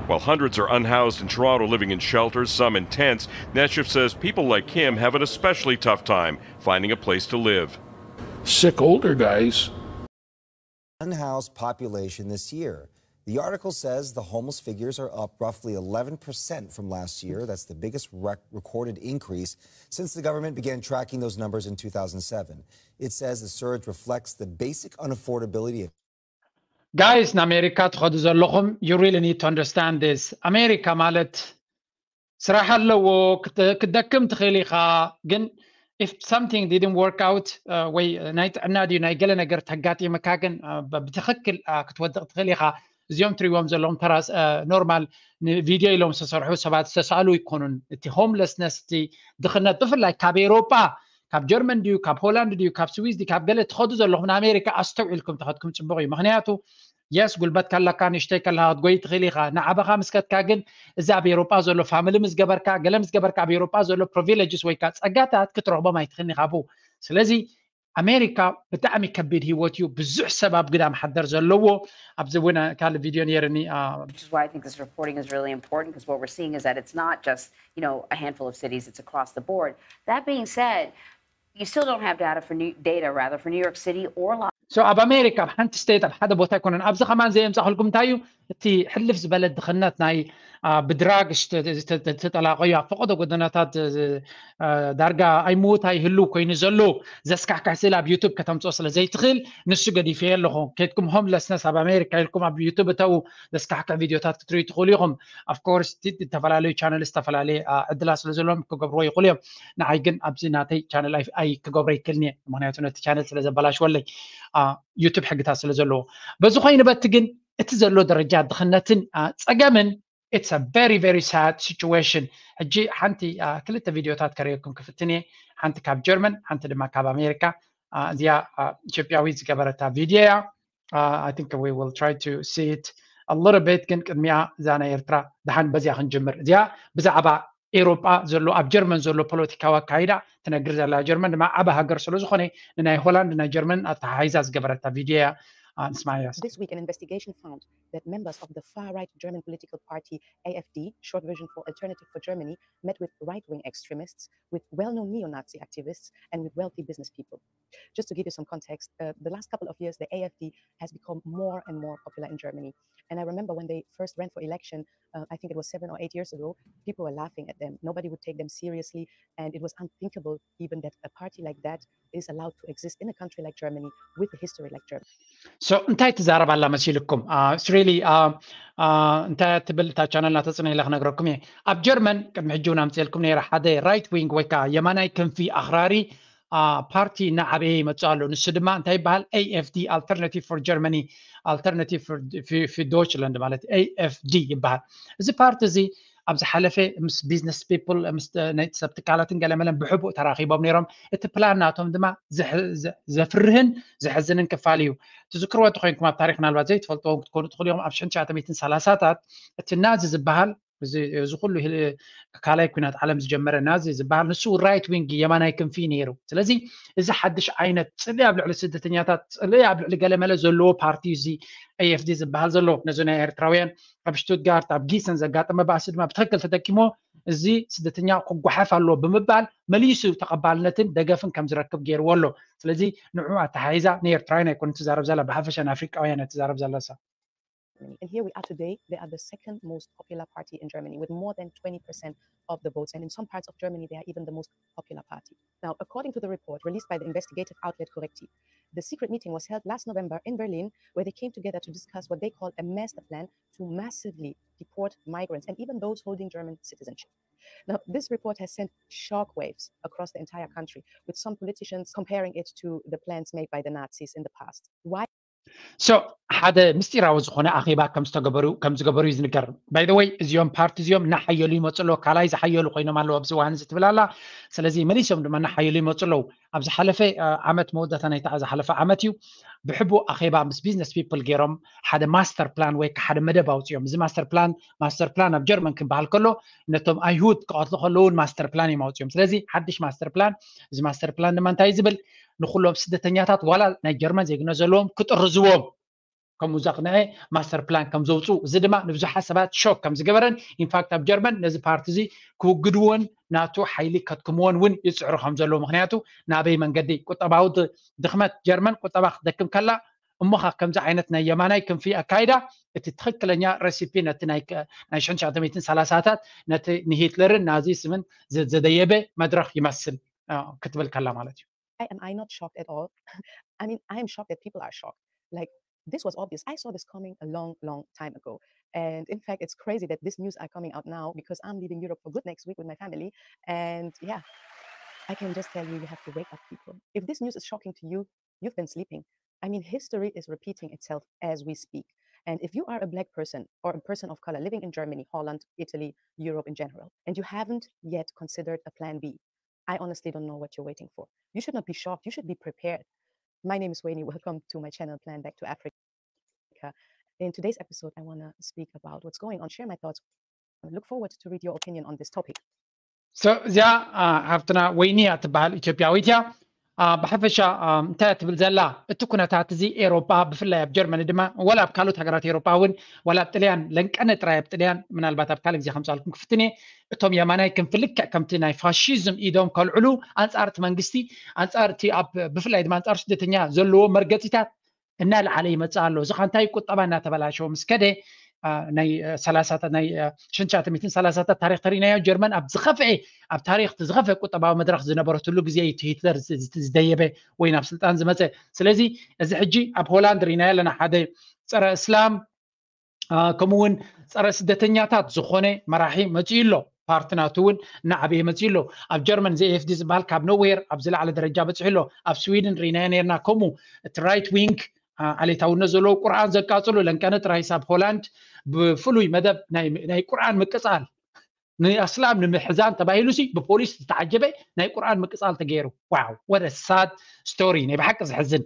While hundreds are unhoused in Toronto, living in shelters, some in tents, Netchef says people like him have an especially tough time finding a place to live. Sick older guys. Unhoused population this year. The article says the homeless figures are up roughly eleven percent from last year. That's the biggest rec- recorded increase since the government began tracking those numbers in two thousand seven. It says the surge reflects the basic unaffordability of ጋይስ ንኣሜሪካ ትኸዱ ዘለኹም you really need to understand this. ኣሜሪካ ማለት ስራሕ ኣለዎ፣ ክትደክም ትኽእል ኢኻ፣ ግን if something didn't work out ወይ ናይ ጥዕና ድዩ ናይ ገለ ነገር ተጋጢመካ ግን ብትኽክል ክትወድቕ ትኽእል ኢኻ። እዚኦም ትሪዎም ዘለኹም ተራ ኖርማል ንቪድዮ ኢሎም ዝተሰርሑ ሰባት ዝተሳእሉ ኣይኮኑን። እቲ ሆምለስነስ እቲ ድኽነት ብፍላይ ካብ ኤሮጳ ካብ ጀርመን ድዩ ካብ ሆላንድ ድዩ ካብ ስዊዝ ድዩ ካብ ገለ ትኸዱ ዘለኹም ንኣሜሪካ ኣስተውዒልኩም ተኸድኩም ፅቡቕ እዩ። ምክንያቱ የስ ጉልበት ከለካ ንእሽተይ ከለካ ክትጎይ ትኽእል ኢኻ። ንዓበኻ ምስ ከድካ ግን እዚ ኣብ ኤሮጳ ዘሎ ፋሚሊ ምስ ገበርካ ገለ ምስ ገበርካ ኣብ ኤሮጳ ዘሎ ፕሪቪለጅስ ወይ ከዓ ፀጋታት ክትረኽቦም ኣይትኽእልን ኢኻ ብኡ። ስለዚ ኣሜሪካ ብጣዕሚ ከቢድ ህይወት እዩ። ብዙሕ ሰብ ኣብ ግዳም ሓደር ዘለዎ ኣብዚ እውን ካልእ ቪድዮ ነይርኒ። Which is why I think this reporting is really important because what we're seeing is that it's not just you know a handful of cities, it's across the board. That being said, you still don't have data for New, data rather for New York City or Los so ኣብ ኣሜሪካ ኣብ ሓንቲ ስቴት ኣብ ሓደ ቦታ ኣይኮነን። ኣብዚ ከማን ዘየምፃእክልኩም እንታይ እዩ እቲ ሕልፍ ዝበለ ድኽነት ናይ ብድራግ ዝተጠላቀዩ ኣብ ፈቀዶ ጎደናታት ዳርጋ ኣይምውት ኣይህልው ኮይኑ ዘሎ ዘስካሕክሕ ስእሊ ኣብ ዩቱብ ከተምፅኦ ስለ ዘይትኽእል ንሱ ገዲፈዮ ኣለኹ። ከድኩም ሆምለስነስ ኣብ ኣሜሪካ ኢልኩም ኣብ ዩቱብ እተው ዘስካሕክሕ ቪድዮታት ክትርእዩ ትኽእሉ ኢኹም። ኣፍኮርስ ዝተፈላለዩ ቻነል ዝተፈላለየ ዕድላት ስለ ዘለዎም ክገብርዎ ይኽእሉ እዮም። ንዓይ ግን ኣብዚ ናተይ ቻነል ኣይክገብሮ ይክእልን እየ። ምክንያቱ ነቲ ቻነል ስለ ዘበላሽወለይ ዩቱብ ሕግታት ስለ ዘለዎ። በዚ ኮይኑ በቲ ግን እቲ ዘሎ ደረጃ ድኽነትን ፀገምን it's a very very sad situation። ሕጂ ሓንቲ ክልተ ቪድዮታት ከርእየኩም ክፍትን እየ። ሓንቲ ካብ ጀርመን ሓንቲ ድማ ካብ ኣሜሪካ። እዚኣ ኢትዮጵያዊት ዝገበረታ ቪድዮ እያ። I think we will try to see it a little bit ግን ቅድሚኣ እዛ ናይ ኤርትራ ደሓን በዚኣ ክንጅምር። እዚኣ ብዛዕባ ኤሮጳ ዘሎ ኣብ ጀርመን ዘሎ ፖለቲካዊ ኣካይዳ ትነግር ዘላ። ጀርመን ድማ ዓቢ ሃገር ስለ ዝኾነ ንናይ ሆላንድ ናይ ጀርመን ኣተሓሒዛ ዝገበረታ ቪድዮ እያ። ንስማዕያ። This week, an investigation found that members of the far-right German political party A F D, short version for Alternative for Germany, met with right-wing extremists, with well-known neo-Nazi activists, and with wealthy business people. Just to give you some context, uh, the last couple of years, the A F D has become more and more popular in Germany. And I remember when they first ran for election, uh, I think it was seven or eight years ago, people were laughing at them. Nobody would take them seriously, and it was unthinkable even that a party like that is allowed to exist in a country like Germany with a history like Germany. So እንታይ ትዛረብ ኣላ መሲልኩም? It's really እንታይ ትብል እታ ቻነል ናተፅነ ኢለ ክነግረኩም እየ። ኣብ ጀርመን ቅድሚ ሕጂ እውን ኣምፅኤልኩም ነይረ ሓደ right wing ወይ ከዓ የማናይ ክንፊ ኣኽራሪ ፓርቲ እናዓበየ ይመፅእ ኣሎ። ንሱ ድማ እንታይ ይበሃል? A F D, Alternative for Germany, Alternative for Deutschland ማለት A F D ይበሃል። እዚ ፓርቲ እዚ ኣብ ዝሓለፈ ምስ ቢዝነስ ፒፕል ምስ ናይ ሰብ ትካላትን ገለመለን ብሕቡእ ተራኺቦም ነይሮም። እቲ ፕላን ናቶም ድማ ዘፍርህን ዘሕዝንን ክፋል እዩ። ትዝክርዎ እንተኮይንኩም ኣብ ታሪክ ምናልባት ዘይትፈልጥዎም ክትኮኑ ትኽእሉ ኢኹም። ኣብ ሽሕን ትሽዓተ ሚእትን ሰላሳታት እቲ ናዚ ዝበሃል እዚ ኩሉ ካልኣይ ኩናት ዓለም ዝጀመረ ናዚ ዝበሃል ንሱ right wing የማናይ ክንፊ ነይሩ። ስለዚ እዚ ሓድሽ ዓይነት ጽልኢ ኣብ ልዕሊ ስደተኛታት ጽልኢ ኣብ ልዕሊ ገለመለ ዘለዎ ፓርቲ እዚ A F D ዝበሃል ዘሎ ነዚ ናይ ኤርትራውያን ኣብ ሽቱትጋርት ኣብ ጊሰን ዘጋጠመ ባእሲ ድማ ብትክክል ተጠቂሞ እዚ ስደተኛ ክጓሓፍ ኣለዎ ብምባል መሊሱ ተቐባልነትን ደገፍን ከም ዝረክብ ገይርዎ ኣሎ። ስለዚ ንዑ ኣተሓሒዛ ንኤርትራውያን ኣይኮነ ትዛረብ ዘላ ብሓፈሻ ንኣፍሪቃውያን ትዛረብ ዘላ። And here we are today, they are the second most popular party in Germany with more than twenty percent of the votes. And in some parts of Germany, they are even the most popular party. Now, according to the report released by the investigative outlet Correctiv, the secret meeting was held last November in Berlin, where they came together to discuss what they call a master plan to massively deport migrants and even those holding German citizenship. Now, this report has sent shockwaves across the entire country, with some politicians comparing it to the plans made by the Nazis in the past. Why? So ሓደ ምስጢራዊ ዝኾነ ኣኼባ ከም ዝተገበሩ ከም ዝገበሩ እዩ ዝንገር። By the way እዚኦም ፓርቲ እዚኦም እናሓየሉ ይመፁ ኣለዎ። ካልኣይ ዝሓየሉ ኮይኖም ኣለዎ ኣብዚ እዋን እዚ ትብል ኣላ። ስለዚ መሊሶም ድማ እናሓየሉ ይመፁ ኣለዉ። ኣብ ዝሓለፈ ዓመት መወዳእታ ናይታ ዝሓለፈ ዓመት እዩ ብሕቡእ ኣኼባ ምስ ቢዝነስ ፒፕል ገይሮም ሓደ ማስተር ፕላን ወይ ሓደ መደብ ኣውፅኦም። እዚ ማስተር ፕላን ማስተር ፕላን ኣብ ጀርመን ክበሃል ከሎ ነቶም ኣይሁድ ክቐትሉ ከለዉ እውን ማስተር ፕላን እዮም ኣውፅኦም። ስለዚ ሓድሽ ማስተር ፕላን እዚ ማስተር ፕላን ድማ እንታይ ዝብል ንኩሎም ስደተኛታት ዋላ ናይ ጀርመን ዜግነት ዘለዎም ክጥርዝዎም ከምኡ ዘቕንዐ ማስተር ፕላን ከም ዘውፅኡ እዚ ድማ ንብዙሓት ሰባት ሾክ ከም ዝገበረን ኢንፋክት ኣብ ጀርመን ነዚ ፓርቲ እዚ ክውግድዎን ናቱ ሓይሊ ከትክምዎን እውን ይፅዕሩ ከም ዘለዉ ምክንያቱ ናበይ መንገዲ ቁጠባዊ ድኽመት ጀርመን ቁጠባ ክትደክም ከላ እሞኻ ከምዚ ዓይነት ናይ የማናይ ክንፊ ኣካይዳ እቲ ትኽክለኛ ረሲፒ ነቲ ናይ ሽሕን ትሽዓተ ሚእትን ሰላሳታት ነቲ ንሂትለርን ናዚስምን ዘደየበ መድረኽ ይመስል ክትብል ከላ ማለት እዩ። Why am I not shocked at all? I mean, I am shocked that people are shocked. Like, this was obvious. I saw this coming a long, long time ago. And in fact, it's crazy that these news are coming out now because I'm leaving Europe for good next week with my family. And yeah. I can just tell you, you have to wake up, people. If this news is shocking to you, you've been sleeping. I mean, history is repeating itself as we speak. And if you are a black person or a person of color living in Germany, Holland, Italy, Europe in general, and you haven't yet considered a plan B, I honestly don't know what you're waiting for. You should not be shocked. You should be prepared. My name is Wayne. Welcome to my channel, Plan Back to Africa. In today's episode, I want to speak about what's going on, share my thoughts. I look forward to read your opinion on this topic. So እዚኣ ሓፍትና ወይኒ እያ ትበሃል፣ ኢትዮጵያዊት እያ። ብሓፈሻ እንታይ ትብል ዘላ? እቲ ኩነታት እዚ ኤሮጳ፣ ብፍላይ ኣብ ጀርመኒ ድማ፣ ወላ ኣብ ካልኦት ሃገራት ኤሮጳ እውን፣ ወላ ኣብ ጥልያን፣ ለንቀነ ጥራይ ኣብ ጥልያን፣ ምናልባት ኣብ ካልእ ግዜ ከምፃልኩም ክፍትን እየ። እቶም የማናይ ክንፊ ልክዕ ከምቲ ናይ ፋሽዝም ኢዶም ከልዕሉ ኣንፃር እቲ መንግስቲ፣ ኣንፃር እቲ ኣብ ብፍላይ ድማ ኣንፃር ስደተኛ ዘለዎ መርገፂታት እናለዓለ ይመፅእ ኣሎ። እዚ ኸ እንታይ? ቁጠባ እናተበላሸወ ምስ ከደ፣ ናይ ሰላሳታት ናይ ሽንሻተ ሚትን ሰላሳታት ታሪክ ተሪናዮ። ጀርመን ኣብ ዝኸፍአ፣ ኣብ ታሪክ ዝኸፍአ ቁጠባዊ መድረክ ዝነበረትሉ ግዜ እዩ። እቲ ሂትለር ዝደየበ ወይ ናብ ስልጣን ዝመፀ። ስለዚ እዚ ሕጂ ኣብ ሆላንድ ሪናዮ ኣለና፣ ሓደ ፀረ እስላም ከምኡ እውን ፀረ ስደተኛታት ዝኾነ መራሒ መፅኡ ኣሎ። ፓርቲ ናቱ እውን እናዓበየ መፅኡ ኣሎ። ኣብ ጀርመን እዚ ኤኤፍዲ ዝበሃል ካብ ነውሄር ኣብ ዝለዓለ ደረጃ በፂሑ ኣሎ። ኣብ ስዊድን ርኢናዮ ነርና። ከምኡ እቲ ራይት ዊንግ ዓሌታውነት ዘለዎ ቁርኣን ዘቃፅሉ ለንቀነ ጥራይስ ኣብ ሆላንድ ብፍሉይ መደብ ናይ ቁርኣን ምቅፃል ንኣስላም ንምሕዛን ተባሂሉ ሲ ብፖሊስ ዝተዓጀበ ናይ ቁርኣን ምቅፃል ተገይሩ። ዋው፣ ወደ ሳድ ስቶሪ፣ ናይ ብሓቂ ዝሕዝን።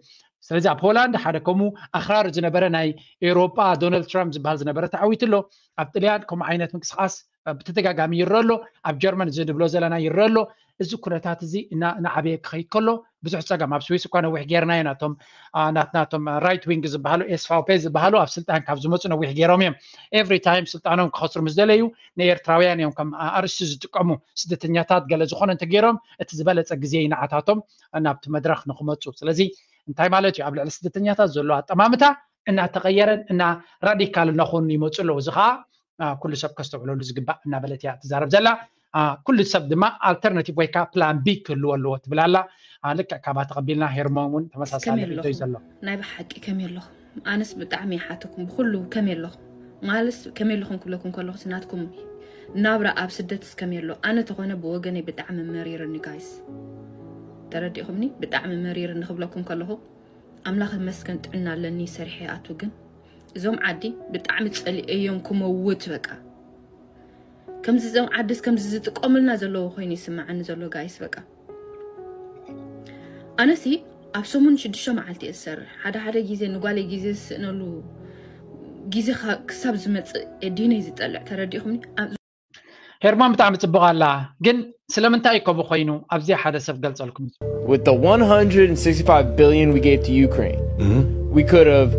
ስለዚ ኣብ ሆላንድ ሓደ ከምኡ ኣኽራሪ ዝነበረ ናይ ኤውሮጳ ዶናልድ ትራምፕ ዝበሃል ዝነበረ ተዓዊቱ ኣሎ። ኣብ ጥልያን ከምኡ ዓይነት ምንቅስቃስ ብተደጋጋሚ ይረአ ኣሎ። ኣብ ጀርመን እዚ ንብሎ ዘለና ይረአ ኣሎ። እዚ ኩነታት እዚ እናዓበየ ክኸይድ ከሎ ብዙሕ ፀገም፣ ኣብ ስዊስ እኳ ነዊሕ ጌርናዮ፣ ናቶም ናትናቶም ራይት ዊንግ ዝበሃሉ ኤስፋውፔ ዝበሃሉ ኣብ ስልጣን ካብ ዝመፁ ነዊሕ ገይሮም እዮም። ኤቭሪ ታይም ስልጣኖም ክኸስሩ ምስ ደለዩ ንኤርትራውያን እዮም ከም ኣርእስቲ ዝጥቀሙ። ስደተኛታት ገለ ዝኾነ እንተገይሮም እቲ ዝበለፀ ግዜ ይንዓታቶም ናብቲ መድረክ ንክመፁ። ስለዚ እንታይ ማለት እዩ? ኣብ ልዕሊ ስደተኛታት ዘሎ ኣጠማምታ እናተቐየረን እና ራዲካል እናኾኑ ይመፁ ኣለዉ። እዚ ከዓ ኩሉ ሰብ ከስተውዕለሉ ዝግባእ እናበለት እያ ትዛረብ ዘላ። ኩሉ ሰብ ድማ ኣልተርናቲቭ ወይ ከዓ ፕላን ቢ ክህልዎ ኣለዎ ትብል ኣላ። ልክዕ ካባ ተቐቢልና። ሄርሞን እውን ተመሳሳሊ ርእይቶ እዩ ዘሎ። ናይ ብሓቂ ከመይ ኣለኹም? ኣነስ ብጣዕሚ ይሓተኩም ብኩሉ ከመይ ኣለኹም? ማለት ከመይ ኣለኹም ክብለኩም ከለኹ ናትኩም ናብራ ኣብ ስደትስ ከመይ ኣሎ? ኣነ ተኾነ ብወገነይ ብጣዕሚ መሪርኒ ጋይስ፣ ተረዲኹምኒ? ብጣዕሚ መሪርኒ ክብለኩም ከለኹ ኣምላኽ ይመስገን ጥዕና ኣለኒ ሰሪሐ ኣቱ ግን እዞም ዓዲ ብጣዕሚ ፀሊኤዮም ክመውት በቃ ከምዚ እዞም ዓድስ ከምዚ ዝጥቀሙልና ዘለዎ ኮይኑ ይስምዓኒ ዘሎ ጋይስ በቃ ኣነሲ ኣብ ሰሙን ሽዱሽተ መዓልቲ እየ ዝሰርሕ ሓደ ሓደ ግዜ ንጓለይ ግዜ ዝስእነሉ ግዜ ክሳብ ዝመፅእ ዲነይ ዝጠልዕ ተረዲኹምኒ ሄርማን ብጣዕሚ ፅቡቅ ኣላ ግን ስለምንታይ እዩ ከምኡ ኮይኑ ኣብዚ ሓደ ሰብ ገልፀልኩም With the one hundred sixty-five billion we gave to Ukraine, we could have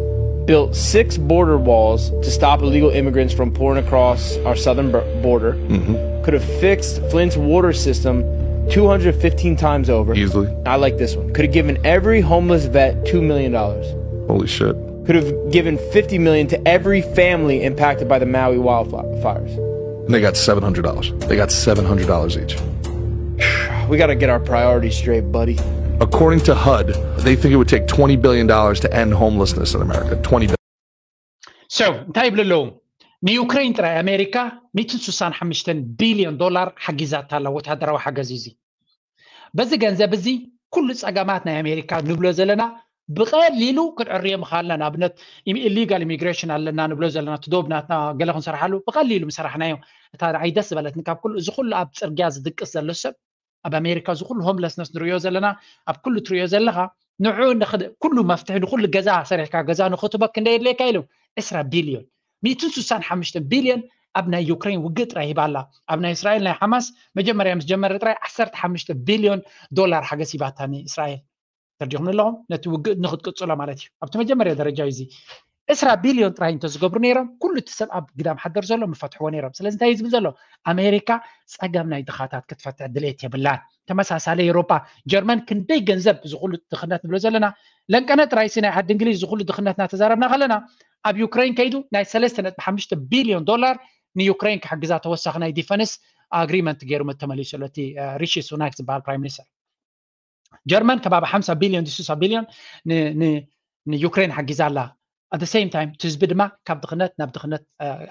built six border walls to stop illegal immigrants from pouring across our southern bor- border. Could have fixed Flint's water system two hundred fifteen times over. Easily. I like this one. Could have given every homeless vet two million dollars. Holy shit. Could have given fifty million to every family impacted by the Maui wildfires. And they got seven hundred dollars. They got seven hundred dollars each. We got to get our priorities straight, buddy. According to H U D, they think it would take twenty billion dollars to end homelessness in America. Twenty billion. So እንታይ ይብሉ ኣለዉ? ንዩክሬን ጥራይ ኣሜሪካ ሚእትን ስሳን ሓሙሽተን ቢልዮን ዶላር ሓጊዛታ ኣላ ወታደራዊ ሓገዝ እዩ። በዚ ገንዘብ እዚ ኩሉ ጸገማት ናይ ኣሜሪካ ንብሎ ዘለና ብቐሊሉ ክንዕርዮ ምኻልና። ንኣብነት ኢሊጋል ኢሚግሬሽን ኣለና ንብሎ ዘለና እቲ ዶብ ናትና ገለ ክንሰርሓሉ ብቐሊሉ ምሰራሕናዮ። እታ ንዓይ ደስ ዝበለትኒ ካብ ኩሉ እዚ ኩሉ ኣብ ጽርግያ ዝድቅስ ዘሎ ሰብ ኣብ ኣሜሪካ እዚ ኩሉ ሆምለስነስ ንሪኦ ዘለና ኣብ ኩሉ ትሪኦ ዘለኻ ንዑ ኩሉ መፍትሒ ንኩሉ ገዛ ሰሪሕካ ገዛ ንኽትበክ እንደ የድልየካ ኢሉ ዕስራ ቢልዮን ሚእትን ስሳን ሓሙሽተ ቢልዮን ኣብ ናይ ዩክሬን ውግእ ጥራይ ሂባ ኣላ። ኣብ ናይ እስራኤል ናይ ሓማስ መጀመርያ ምስ ጀመረ ጥራይ ዓሰርተ ሓሙሽተ ቢልዮን ዶላር ሓገዝ ሂባታ ንእስራኤል። ተርዲኹም ኣለኹም ነቲ ውግእ ንክትቅፅሎ ማለት እዩ። ኣብቲ መጀመርያ ደረጃ እዩ እዚ ዕስራ ቢልዮን ጥራይ እንተዝገብሩ ነይሮም ኩሉ እቲ ሰብ ኣብ ግዳም ሓደር ዘሎ ምፈትሕዎ ነይሮም። ስለዚ እንታይ እዩ ዝብል ዘሎ? ኣሜሪካ ፀገም ናይ ድኻታት ክትፈትሕ ድሌት የብላን። ተመሳሳሊ ኤውሮጳ ጀርመን ክንደይ ገንዘብ እዚ ኩሉ ድኽነት ንብሎ ዘለና ለንቀነ ጥራይ ሲ ናይ ዓዲ እንግሊዝ እዚ ኩሉ ድኽነት እናተዛረብና ከለና ኣብ ዩክሬን ከይዱ ናይ ሰለስተ ነጥቢ ሓሙሽተ ቢልዮን ዶላር ንዩክሬን ክሕግዛ ተወሳኺ ናይ ዲፈንስ ኣግሪመንት ገይሩ ተመሊሱ ኣሎ እቲ ሪሺ ሱናክ ዝበሃል ፕራይም ሚኒስተር። ጀርመን ከባቢ ሓምሳ ቢልዮን ስሳ ቢልዮን ንዩክሬን ሓጊዛ ኣላ። at the same time እቲ ህዝቢ ድማ ካብ ድኽነት ናብ ድኽነት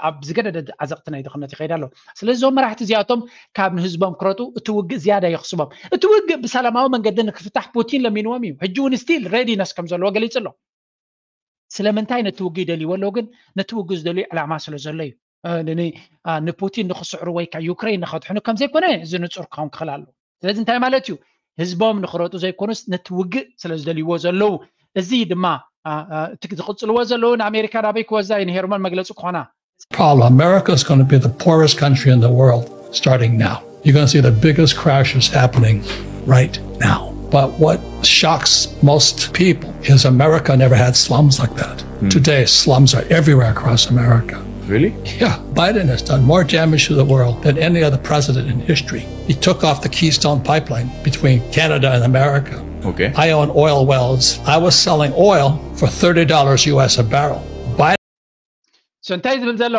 ኣብ ዝገደደ ዓዘቕቲ ናይ ድኽነት ይኸይድ ኣሎ። ስለዚ እዞም መራሕቲ እዚኣቶም ካብ ንህዝቦም ክረጡ እቲ ውግእ ዝያዳ የኽስቦም። እቲ ውግእ ብሰላማዊ መንገዲ ንክፍታሕ ፑቲን ለሚንዎም እዩ። ሕጂ እውን still readiness ከም ዘለዎ ገሊጹ ኣሎ። ስለምንታይ ነቲ ውግእ ይደልይዎ ኣለዉ ግን ነቲ ውግእ ዝደልዩ ዕላማ ስለ ዘሎ እዩ። ንፑቲን ንክስዕሩ ወይ ከዓ ዩክሬን ንከድሕኑ ከም ዘይኮነ እዚ ንፁር ክኸውን ክኽእል ኣለዎ። ስለዚ እንታይ ማለት እዩ? ህዝቦም ንክረጡ ዘይኮኑስ ነቲ ውግእ ስለ ዝደልይዎ ዘለዉ። እዚ ድማ እቲ ዝቕፅልዎ ዘለዉ ንኣሜሪካ ናበይ ክወዛ እዩ ንሄርሞን መግለፂ ክኾና። Problem. America is going to be the poorest country in the world starting now. You're going to see the biggest crash is happening right now. But what shocks most people is America never had slums like that. Today, slums are everywhere across America. Really? Yeah, Biden has done more damage to the world than any other president in history. He took off the Keystone pipeline between Canada and America. Okay. I own oil wells. I was selling oil for thirty dollars U S a barrel. Biden so እንታይ ዝብል ዘሎ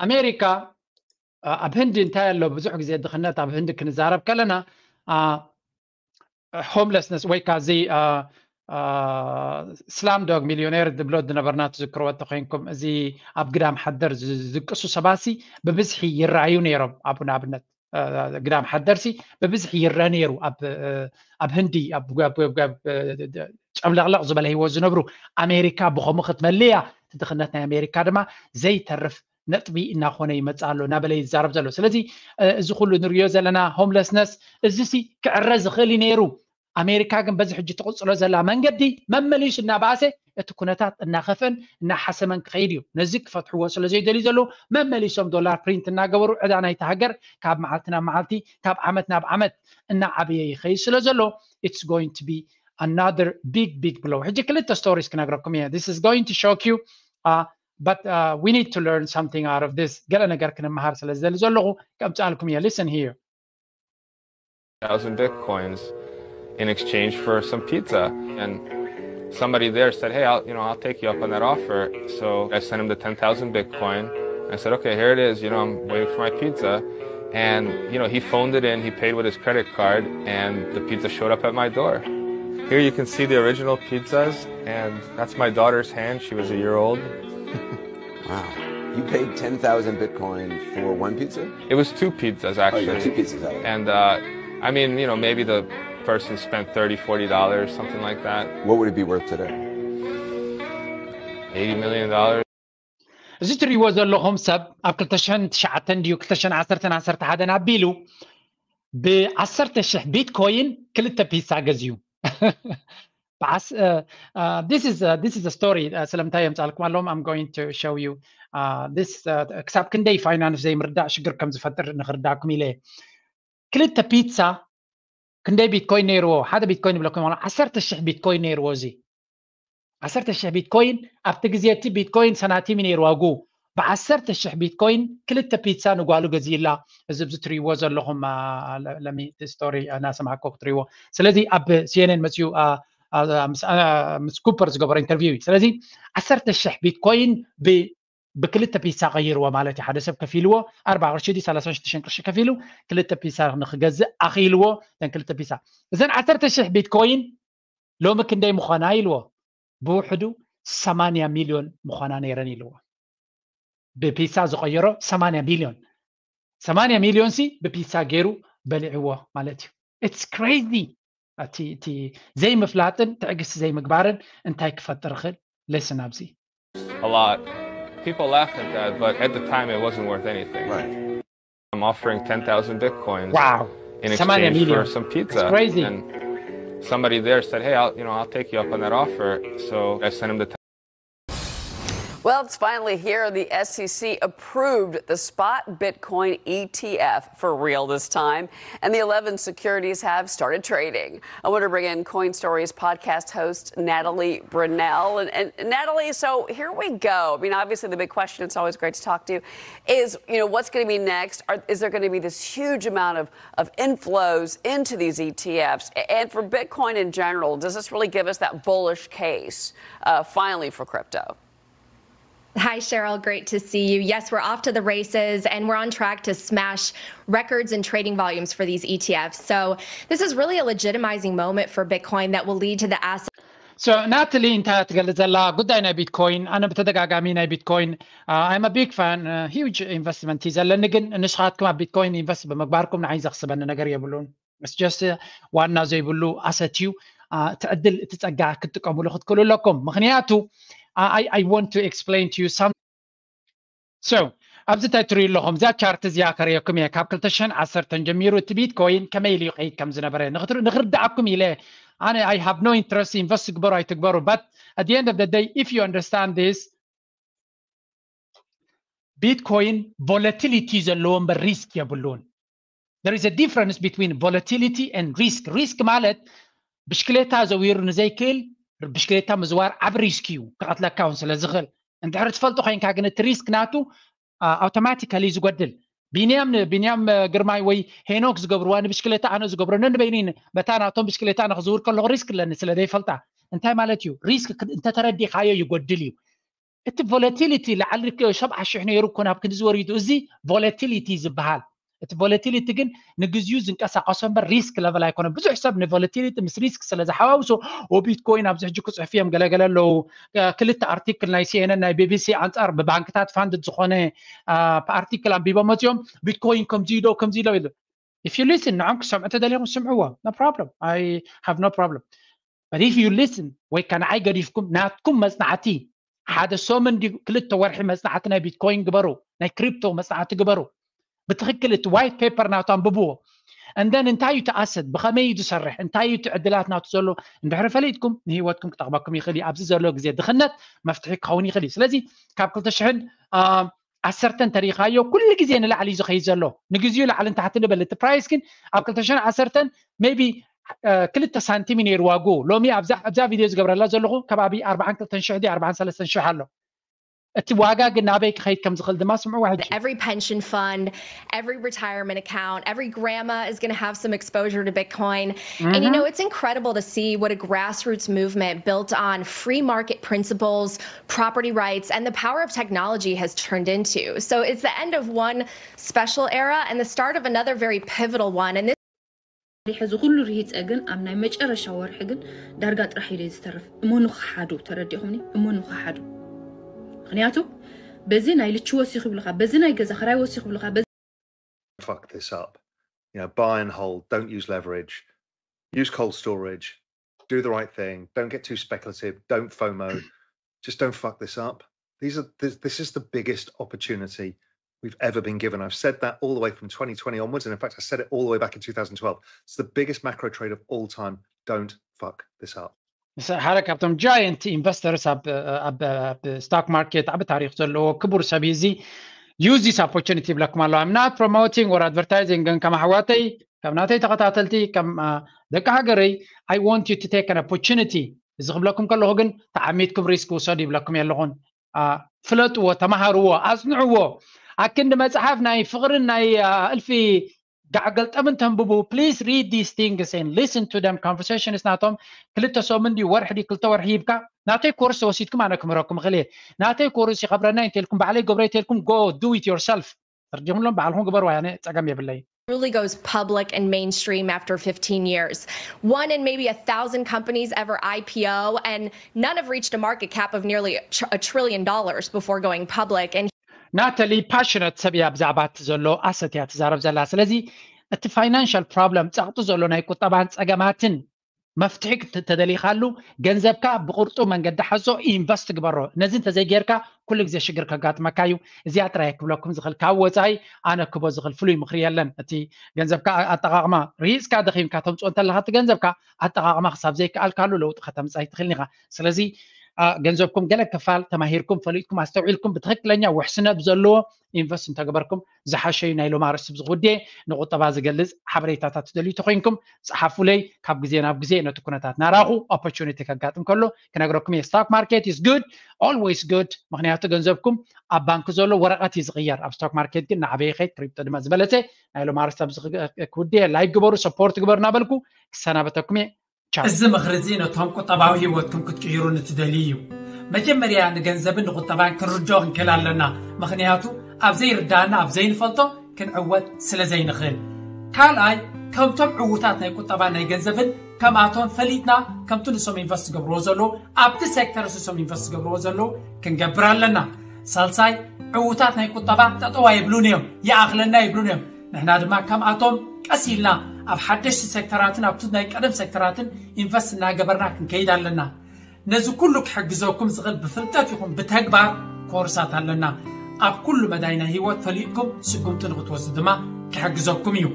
ኣሜሪካ ኣብ ህንዲ እንታይ ኣሎ ብዙሕ ግዜ ድኽነት ኣብ ህንዲ ክንዛረብ ከለና homelessness ወይ ከዓ እዚ slam dog ሚሊዮኔር ዝብሎ ዝነበርና ትዝክርዎ እንተኮይንኩም እዚ ኣብ ግዳም ሓደር ዝድቅሱ ሰባሲ ብብዝሒ ይረኣዩ ነይሮም ኣብ ንኣብነት ግዳም ሓደርሲ ብብዝሒ ይረ ነይሩ ኣብ ህንዲ ጨብለቕለቕ ዝበለ ህይወት ዝነብሩ ኣሜሪካ ብኸምኡ ክትመልያ እቲ ድኽነት ናይ ኣሜሪካ ድማ ዘይተርፍ ነጥቢ እናኾነ ይመፅእ ኣሎ እናበለ ይዛረብ ዘሎ ስለዚ እዚ ኩሉ ንሪዮ ዘለና homelessness እዚሲ ክዕረ ዝኽእል እዩ ነይሩ ኣሜሪካ ግን በዚ ሕጂ ትቕፅሎ ዘላ መንገዲ መመሊሱ እናበኣሰ እቲ ኩነታት እናኸፍአን እናሓሰመን ክኸይድ እዩ ነዚ ክፈትሕዎ ስለ ዘይደልዩ ዘለዉ መመሊሶም ዶላር ፕሪንት እናገበሩ ዕዳ ናይቲ ሃገር ካብ መዓልቲ ናብ መዓልቲ ካብ ዓመት ናብ ዓመት እናዓበየ ይኸይድ ስለ ዘሎ it's going to be another big big blow ሕጂ ክልተ stories ክነግረኩም እየ this is going to shock you uh, but uh, we need to learn something out of this ገለ ነገር ክንመሃር ስለ ዝደሊ ዘለኹ ከምፅኣልኩም እየ listen here thousand bitcoins in exchange for some pizza. And somebody there said, "Hey, I'll, you know, I'll take you up on that offer." So I sent him the ten thousand Bitcoin. I said, "Okay, here it is. You know, I'm waiting for my pizza." And, you know, he phoned it in, he paid with his credit card, and the pizza showed up at my door. Here you can see the original pizzas, and that's my daughter's hand. She was a year old. Wow. You paid ten thousand Bitcoin for one pizza? It was two pizzas, actually. Oh, yeah, two pizzas. Out of and, uh, I mean, you know, maybe the person spent thirty, forty dollars, something like that. What would it be worth today? Eighty million dollars. እዚ ትሪእዎ ዘለኹም ሰብ ኣብ ክልተ ሽሕን ትሽዓተን ድዩ ክልተ ሽሕን ዓሰርተን ዓሰርተ ሓደን ኣቢሉ ብዓሰርተ ሽሕ ቢትኮይን ክልተ ፒሳ ገዝዩ this is this is story ስለምንታይ የምፃልኩም ኣለዎም I'm going to show you this ክሳብ ክንደይ ፋይናንስ ዘይምርዳእ ሽግር ከም ዝፈጥር ንክርዳእኩም ኢለ ክልተ ፒትሳ ክንደይ ቢትኮይን ነይርዎ ሓደ ቢትኮይን ይብለኩም ዓሰርተ ሽሕ ቢትኮይን ነይርዎ እዚ ዓሰርተ ሽሕ ቢትኮይን ኣብቲ ግዜ እቲ ቢትኮይን ሰናቲም ነይሩ ዋጉ ብዓሰርተ ሽሕ ቢትኮይን ክልተ ፒትሳ ንጓሉ ገዚእላ እዚ ብዚ ትሪእዎ ዘለኹም ለሚ ስቶሪ እናሰማዕኮ ክትሪእዎ ስለዚ ኣብ ሲኤንኤን መፅዩ ምስ ኩፐር ዝገበሮ ኢንተርቪው እዩ ስለዚ ዓሰርተ ሽሕ ቢትኮይን ብክልተ ፒሳ ቀይርዎ ማለት እዩ ሓደ ሰብ ከፊልዎ ኣርባ ቅርሺ ድዩ ሰላሳ ሽዱሽተ ቅርሺ ከፊሉ ክልተ ፒሳ ንክገዝእ ኣኽኢልዎ እተን ክልተ ፒሳ እዘን ዓሰርተ ሽሕ ቢትኮይን ሎሚ ክንደይ ምዃና ኢልዎ ብውሕዱ ሰማንያ ሚልዮን ምዃና ነይረን ኢልዎ ብፒሳ ዝቐየሮ ሰማንያ ሚልዮን ሰማንያ ሚልዮን ሲ ብፒሳ ገይሩ በሊዕዎ ማለት እዩ it's crazy እቲ ዘይምፍላጥን ትዕግስቲ ዘይምግባርን እንታይ ክፈጥር ይኽእል lesson ኣብዚ a lot. People laugh at that, but at the time it wasn't worth anything. Right. I'm offering ten thousand bitcoins wow. in ሰማንያ exchange ሚልዮን for some pizza. It's crazy. And somebody there said, "Hey, I'll, you know, I'll take you up on that offer." So I sent him the Well, it's finally here. The S E C approved the spot Bitcoin E T F for real this time, and the eleven securities have started trading. I want to bring in Coin Stories podcast host Natalie Brunell. And, and Natalie, so here we go. I mean, obviously, the big question, it's always great to talk to you, is, you know, what's going to be next? Are, is there going to be this huge amount of, of inflows into these E T Fs? And for Bitcoin in general, does this really give us that bullish case uh, finally for crypto? Hi, Cheryl. Great to see you. Yes, we're off to the races and we're on track to smash records in trading volumes for these E T Fs. So, this is really a legitimizing moment for Bitcoin that will lead to the asset. So ናትሊ እንታይ ትገልጽ ዘላ ጉዳይ ናይ ቢትኮይን? ኣነ ብተደጋጋሚ ናይ ቢትኮይን I'm a big fan, huge investment እዩ ዘለኒ፣ ግን ንስኻትኩም ኣብ ቢትኮይን ኢንቨስት ብምግባርኩም ንዓይ ዘኽስበኒ ነገር የብሉን። It's just ዋና ዘይብሉ ኣሰት እዩ። እቲ ዕድል እቲ ጸጋ ክትጥቀምሉ ክትክእሉ ኣለኩም። ምክንያቱ I want to explain to you some So ኣብዚ እንታይ ትሪኡ ኣለኹም? እዛ ቻርት እዚኣ ከርእየኩም እየ። ካብ ክልተ ሽሕን ዓሰርተን ጀሚሩ እቲ ቢትኮይን ከመይ ኢሉ ይኸይድ ከም ዝነበረ ንክርዳኣኩም ኢለ። ኣነ I have no interest፣ ኢንቨስት ግበሩ ኣይትግበሩ፣ but at the end of the day, if you understand this, ቢትኮይን ቮለቲሊቲ ዘለዎ እምበር ሪስክ የብሉን። There is a difference between volatility and risk. ሪስክ ማለት ብሽክሌታ ዘዊሩ ንዘይክእል ብሽክሌታ ምዝዋር ዓብ ሪስክ እዩ፣ ክቐትለካ እውን ስለ ዝኽእል። እንድሕር ትፈልጦ ኮይንካ ግን እቲ ሪስክ ናቱ ኣውቶማቲካሊ ዝጎድል። ቢንያም ቢንያም ግርማይ ወይ ሄኖክ ዝገብርዋ ንብሽክሌታ ኣነ ዝገብሮ ነንበይኑ በታ ናቶም ብሽክሌታ ኣነ ክዝውር ከለኹ ሪስክ ኣለኒ ስለ ዘይፈልጣ። እንታይ ማለት እዩ? ሪስክ እንተተረዲእካዮ ይጎድል እዩ። እቲ ቮለቲሊቲ ላዕሊ ሸብዓ ሽሕ ነይሩ እኮ ናብ ክንዲ ዝወሪዱ፣ እዚ ቮለቲሊቲ ዝበሃል። እቲ ቮለቲሊቲ ግን ንግዚኡ ዝንቀሳቀሶ እምበር ሪስክ ለቨል ኣይኮነ። ብዙሕ ሰብ ንቮለቲሊቲ ምስ ሪስክ ስለ ዝሓዋውሶ ቢትኮይን ኣብዚ ሕጂ ክፅሕፉ እዮም ገለገለ ኣለዉ። ክልተ ኣርቲክል ናይ ሲኤንን ናይ ቢቢሲ ኣንፃር ብባንክታት ፋንድ ዝኾነ ኣርቲክል ኣንቢቦም መፅኦም። ቢትኮይን ከምዚ ዶ ከምዚ ዶ ኢሉ። If you listen ንዖም ክሰምዑ ተደሊኹም ስምዕዎ፣ no problem, I have no problem, but if you listen ወይ ከ ንዓይ ገዲፍኩም ናትኩም መፅናዕቲ ሓደ ሰሙን ድዩ ክልተ ወርሒ መፅናዕቲ ናይ ቢትኮይን ግበሩ፣ ናይ ክሪፕቶ መፅናዕቲ ግበሩ። ብትኽክል እቲ ዋይት ፔፐር ናቱ ኣንብብዎ። እንደን እንታይ እዩ ተኣሰት፣ ብኸመይ እዩ ዝሰርሕ፣ እንታይ እዩ እቲ ዕድላት ናቱ ዘሎ እንድሕሪ ፈሊጥኩም ንህይወትኩም ክጠቕመኩም ይኽእል እዩ። ኣብዚ ዘሎ ግዜ ድኽነት መፍትሒ ክኸውን ይኽእል እዩ። ስለዚ ካብ ክልተ ሽሕን ዓሰርተን ተሪኻዮ ኩሉ ግዜ ንላዕሊ እዩ ዝኸይድ ዘሎ። ንግዚኡ ላዕልን ታሕቲ ንበል። እቲ ፕራይስ ግን ኣብ ክልተ ሽሕን ዓሰርተን maybe ክልተ ሳንቲም እዩ ነይሩ ዋግኡ። ሎሚ ኣብዛ ቪድዮ ዝገብረላ ዘለኹ ከባቢ ኣርባዓን ክልተን ሽሕ ድዩ ኣርባዓን ሰለስተን ሽሕ ኣሎ። እቲ ዋጋ ግን ናበይ ክኸይድ ከም ዝኽእል ድማ ስምዑ። ሕጂ every pension fund, every retirement account, every grandma is going to have some exposure to Bitcoin. And you know, it's incredible to see what a grassroots movement built on free market principles, property rights, and the power of technology has turned into. So it's the end of one special era and the start of another very pivotal one. And this ሪሐ ዝኩሉ ርሂፀ ግን ኣብ ናይ መጨረሻ ወርሒ ግን ዳርጋ ጥራሕ ኢለ ዝተርፍ። እመኑ ክሓዱ፣ ተረዲኹምኒ? እመኑ ክሓዱ። ምክንያቱ በዚ ናይ ልቺ ወሲኹ ይብልካ፣ በዚ ናይ ገዛ ክራይ ወሲኹ ይብልካ፣ በዚ fuck this up. You know, buy and hold, don't use leverage, use cold storage, do the right thing, don't get too speculative, don't FOMO, just don't fuck this up. These are this, this is the biggest opportunity we've ever been given. I've said that all the way from twenty twenty onwards, and in fact, I said it all the way back in two thousand twelve. It's the biggest macro trade of all time. Don't fuck this up. ሓደ ካብቶም ጃየንት ኢንቨስተርስ ኣብ ስቶክ ማርኬት ዓቢ ታሪክ ዘለዎ ክቡር ሰብ እዚ use this opportunity ይብለኩም ኣሎ። I'm not promoting or advertising፣ ግን ከም ኣሕዋተይ ከም ናተይ ተኸታተልቲ ከም ደቂ ሃገረይ I want you to take an opportunity። እዚ ክብለኩም ከለኹ ግን ተዓሚትኩም ሪስክ ውሰዱ ይብለኩም የለኹን። ፍለጥዎ፣ ተማሃርዎ፣ ኣጽንዕዎ። ኣክንዲ መጽሓፍ ናይ ፍቕርን ናይ እልፊ ጋዕገልጠምን ተንብቡ። Please read these things and listen to them። Conversations ናቶም ክልተ ሰሙን ድዩ ወርሒ ድዩ ክልተ ወርሒ ሂብካ ናተይ ኮርስ ወሲድኩም ኣነ ክምህረኩም እኽእል እየ። ናተይ ኮርስ ይኸብረና እንተልኩም ባዕለይ ገብረ እንተልኩም go do it yourself። ተርዲኹምሎም ባዕልኹም ግበሩ። ኣነ ጸገም የብለይ። Truly goes public and mainstream after fifteen years. One in maybe a thousand companies ever I P O, and none have reached a market cap of nearly a trillion dollars before going public. And ናተሊ ፓሽነት ሰብ እያ ብዛዕባ እቲ ዘሎ ኣሰት እያ ትዛረብ ዘላ። ስለዚ እቲ ፋይናንሻል ፕሮብለም ጸቕጢ ዘሎ ናይ ቁጠባን ጸገማትን መፍትሒ ተደሊኻሉ ገንዘብካ ብቕርጡ መንገዲ ሓዞ ኢንቨስት ግበሮ። ነዚ እንተዘይጌርካ ኩሉ ግዜ ሽግር ከጋጥመካ እዩ። እዚኣ ጥራይ ክብለኩም ዝኽእል። ካብ ወፃኢ ኣነ ክቦ ዝኽእል ፍሉይ ምኽሪ የለን። እቲ ገንዘብካ ኣጠቓቕማ ርሂፅካ ደኺምካ ተምፅኦ እንተለካ እቲ ገንዘብካ ኣጠቓቕማ ክሳብ ዘይከኣልካሉ ለውጢ ከተምፅእ ኣይትኽእልን ኢኻ። ስለዚ ገንዘብኩም ገለ ክፋል ተማሂርኩም ፈሊጥኩም ኣስተውዒልኩም ብትኽክለኛ ውሕስነት ዘለዎ ኢንቨስት እንተገበርኩም ዝሓሸ እዩ። ናይ ሎሚ ኣርእስቲ ብዝኹድየ ንቁጠባ ዝገልፅ ሓበሬታታት ትደልዩ ተኮይንኩም ፀሓፉለይ። ካብ ግዜ ናብ ግዜ ነቲ ኩነታት ናራኹ ኦፖርቹኒቲ ከጋጥም ከሎ ክነግረኩም እየ። Stock market is good, always good። ምክንያቱ ገንዘብኩም ኣብ ባንክ ዘሎ ወረቐት እዩ ዝቕየር። ኣብ ስቶክ ማርኬት ግን ንዓበየ ከይድ ክሪፕቶ ድማ ዝበለፀ ናይ ሎም ኣርስቲ ኣብዚ ክውድየ ላይክ ግበሩ፣ ሰፖርት ግበሩ እናበልኩ ክሰናበተኩም እየ። ቻው። እዚ ምኽሪ እዚ ነቶም ቁጠባዊ ህይወትኩም ክትቅይሩ ንትደልዩ እዩ። መጀመርያ ንገንዘብን ንቁጠባን ክንርድኦ ክንክእል ኣለና፣ ምኽንያቱ ኣብ ዘይርዳእና ኣብ ዘይንፈልጦ ክንዕወት ስለ ዘይንኽእል። ካልኣይ ከምቶም ዕዉታት ናይ ቁጠባ ናይ ገንዘብን ከምኣቶም ፈሊጥና ከምቲ ንሶም ኢንቨስት ዝገብርዎ ዘለዉ ኣብቲ ሴክተር ንሶም ኢንቨስት ዝገብርዎ ዘለዉ ክንገብር ኣለና። ሳልሳይ ዕዉታት ናይ ቁጠባ ጠጠው ኣይብሉን እዮም፣ ይኣኽለና ይብሉን እዮም። ንሕና ድማ ከምኣቶም ቀስ ኢልና ኣብ ሓደሽቲ ሴክተራትን ኣብቲ ናይ ቀደም ሴክተራትን ኢንቨስት እናገበርና ክንከይድ ኣለና። ነዚ ኩሉ ክሕግዘኩም ዝኽእል ብፍልጠት ይኹን ብተግባር ኮርሳት ኣለና። ኣብ ኩሉ መዳይ ናይ ህይወት ፈሊጥኩም ስጉምቲ ንክትወስዱ ድማ ክሕግዘኩም እዩ።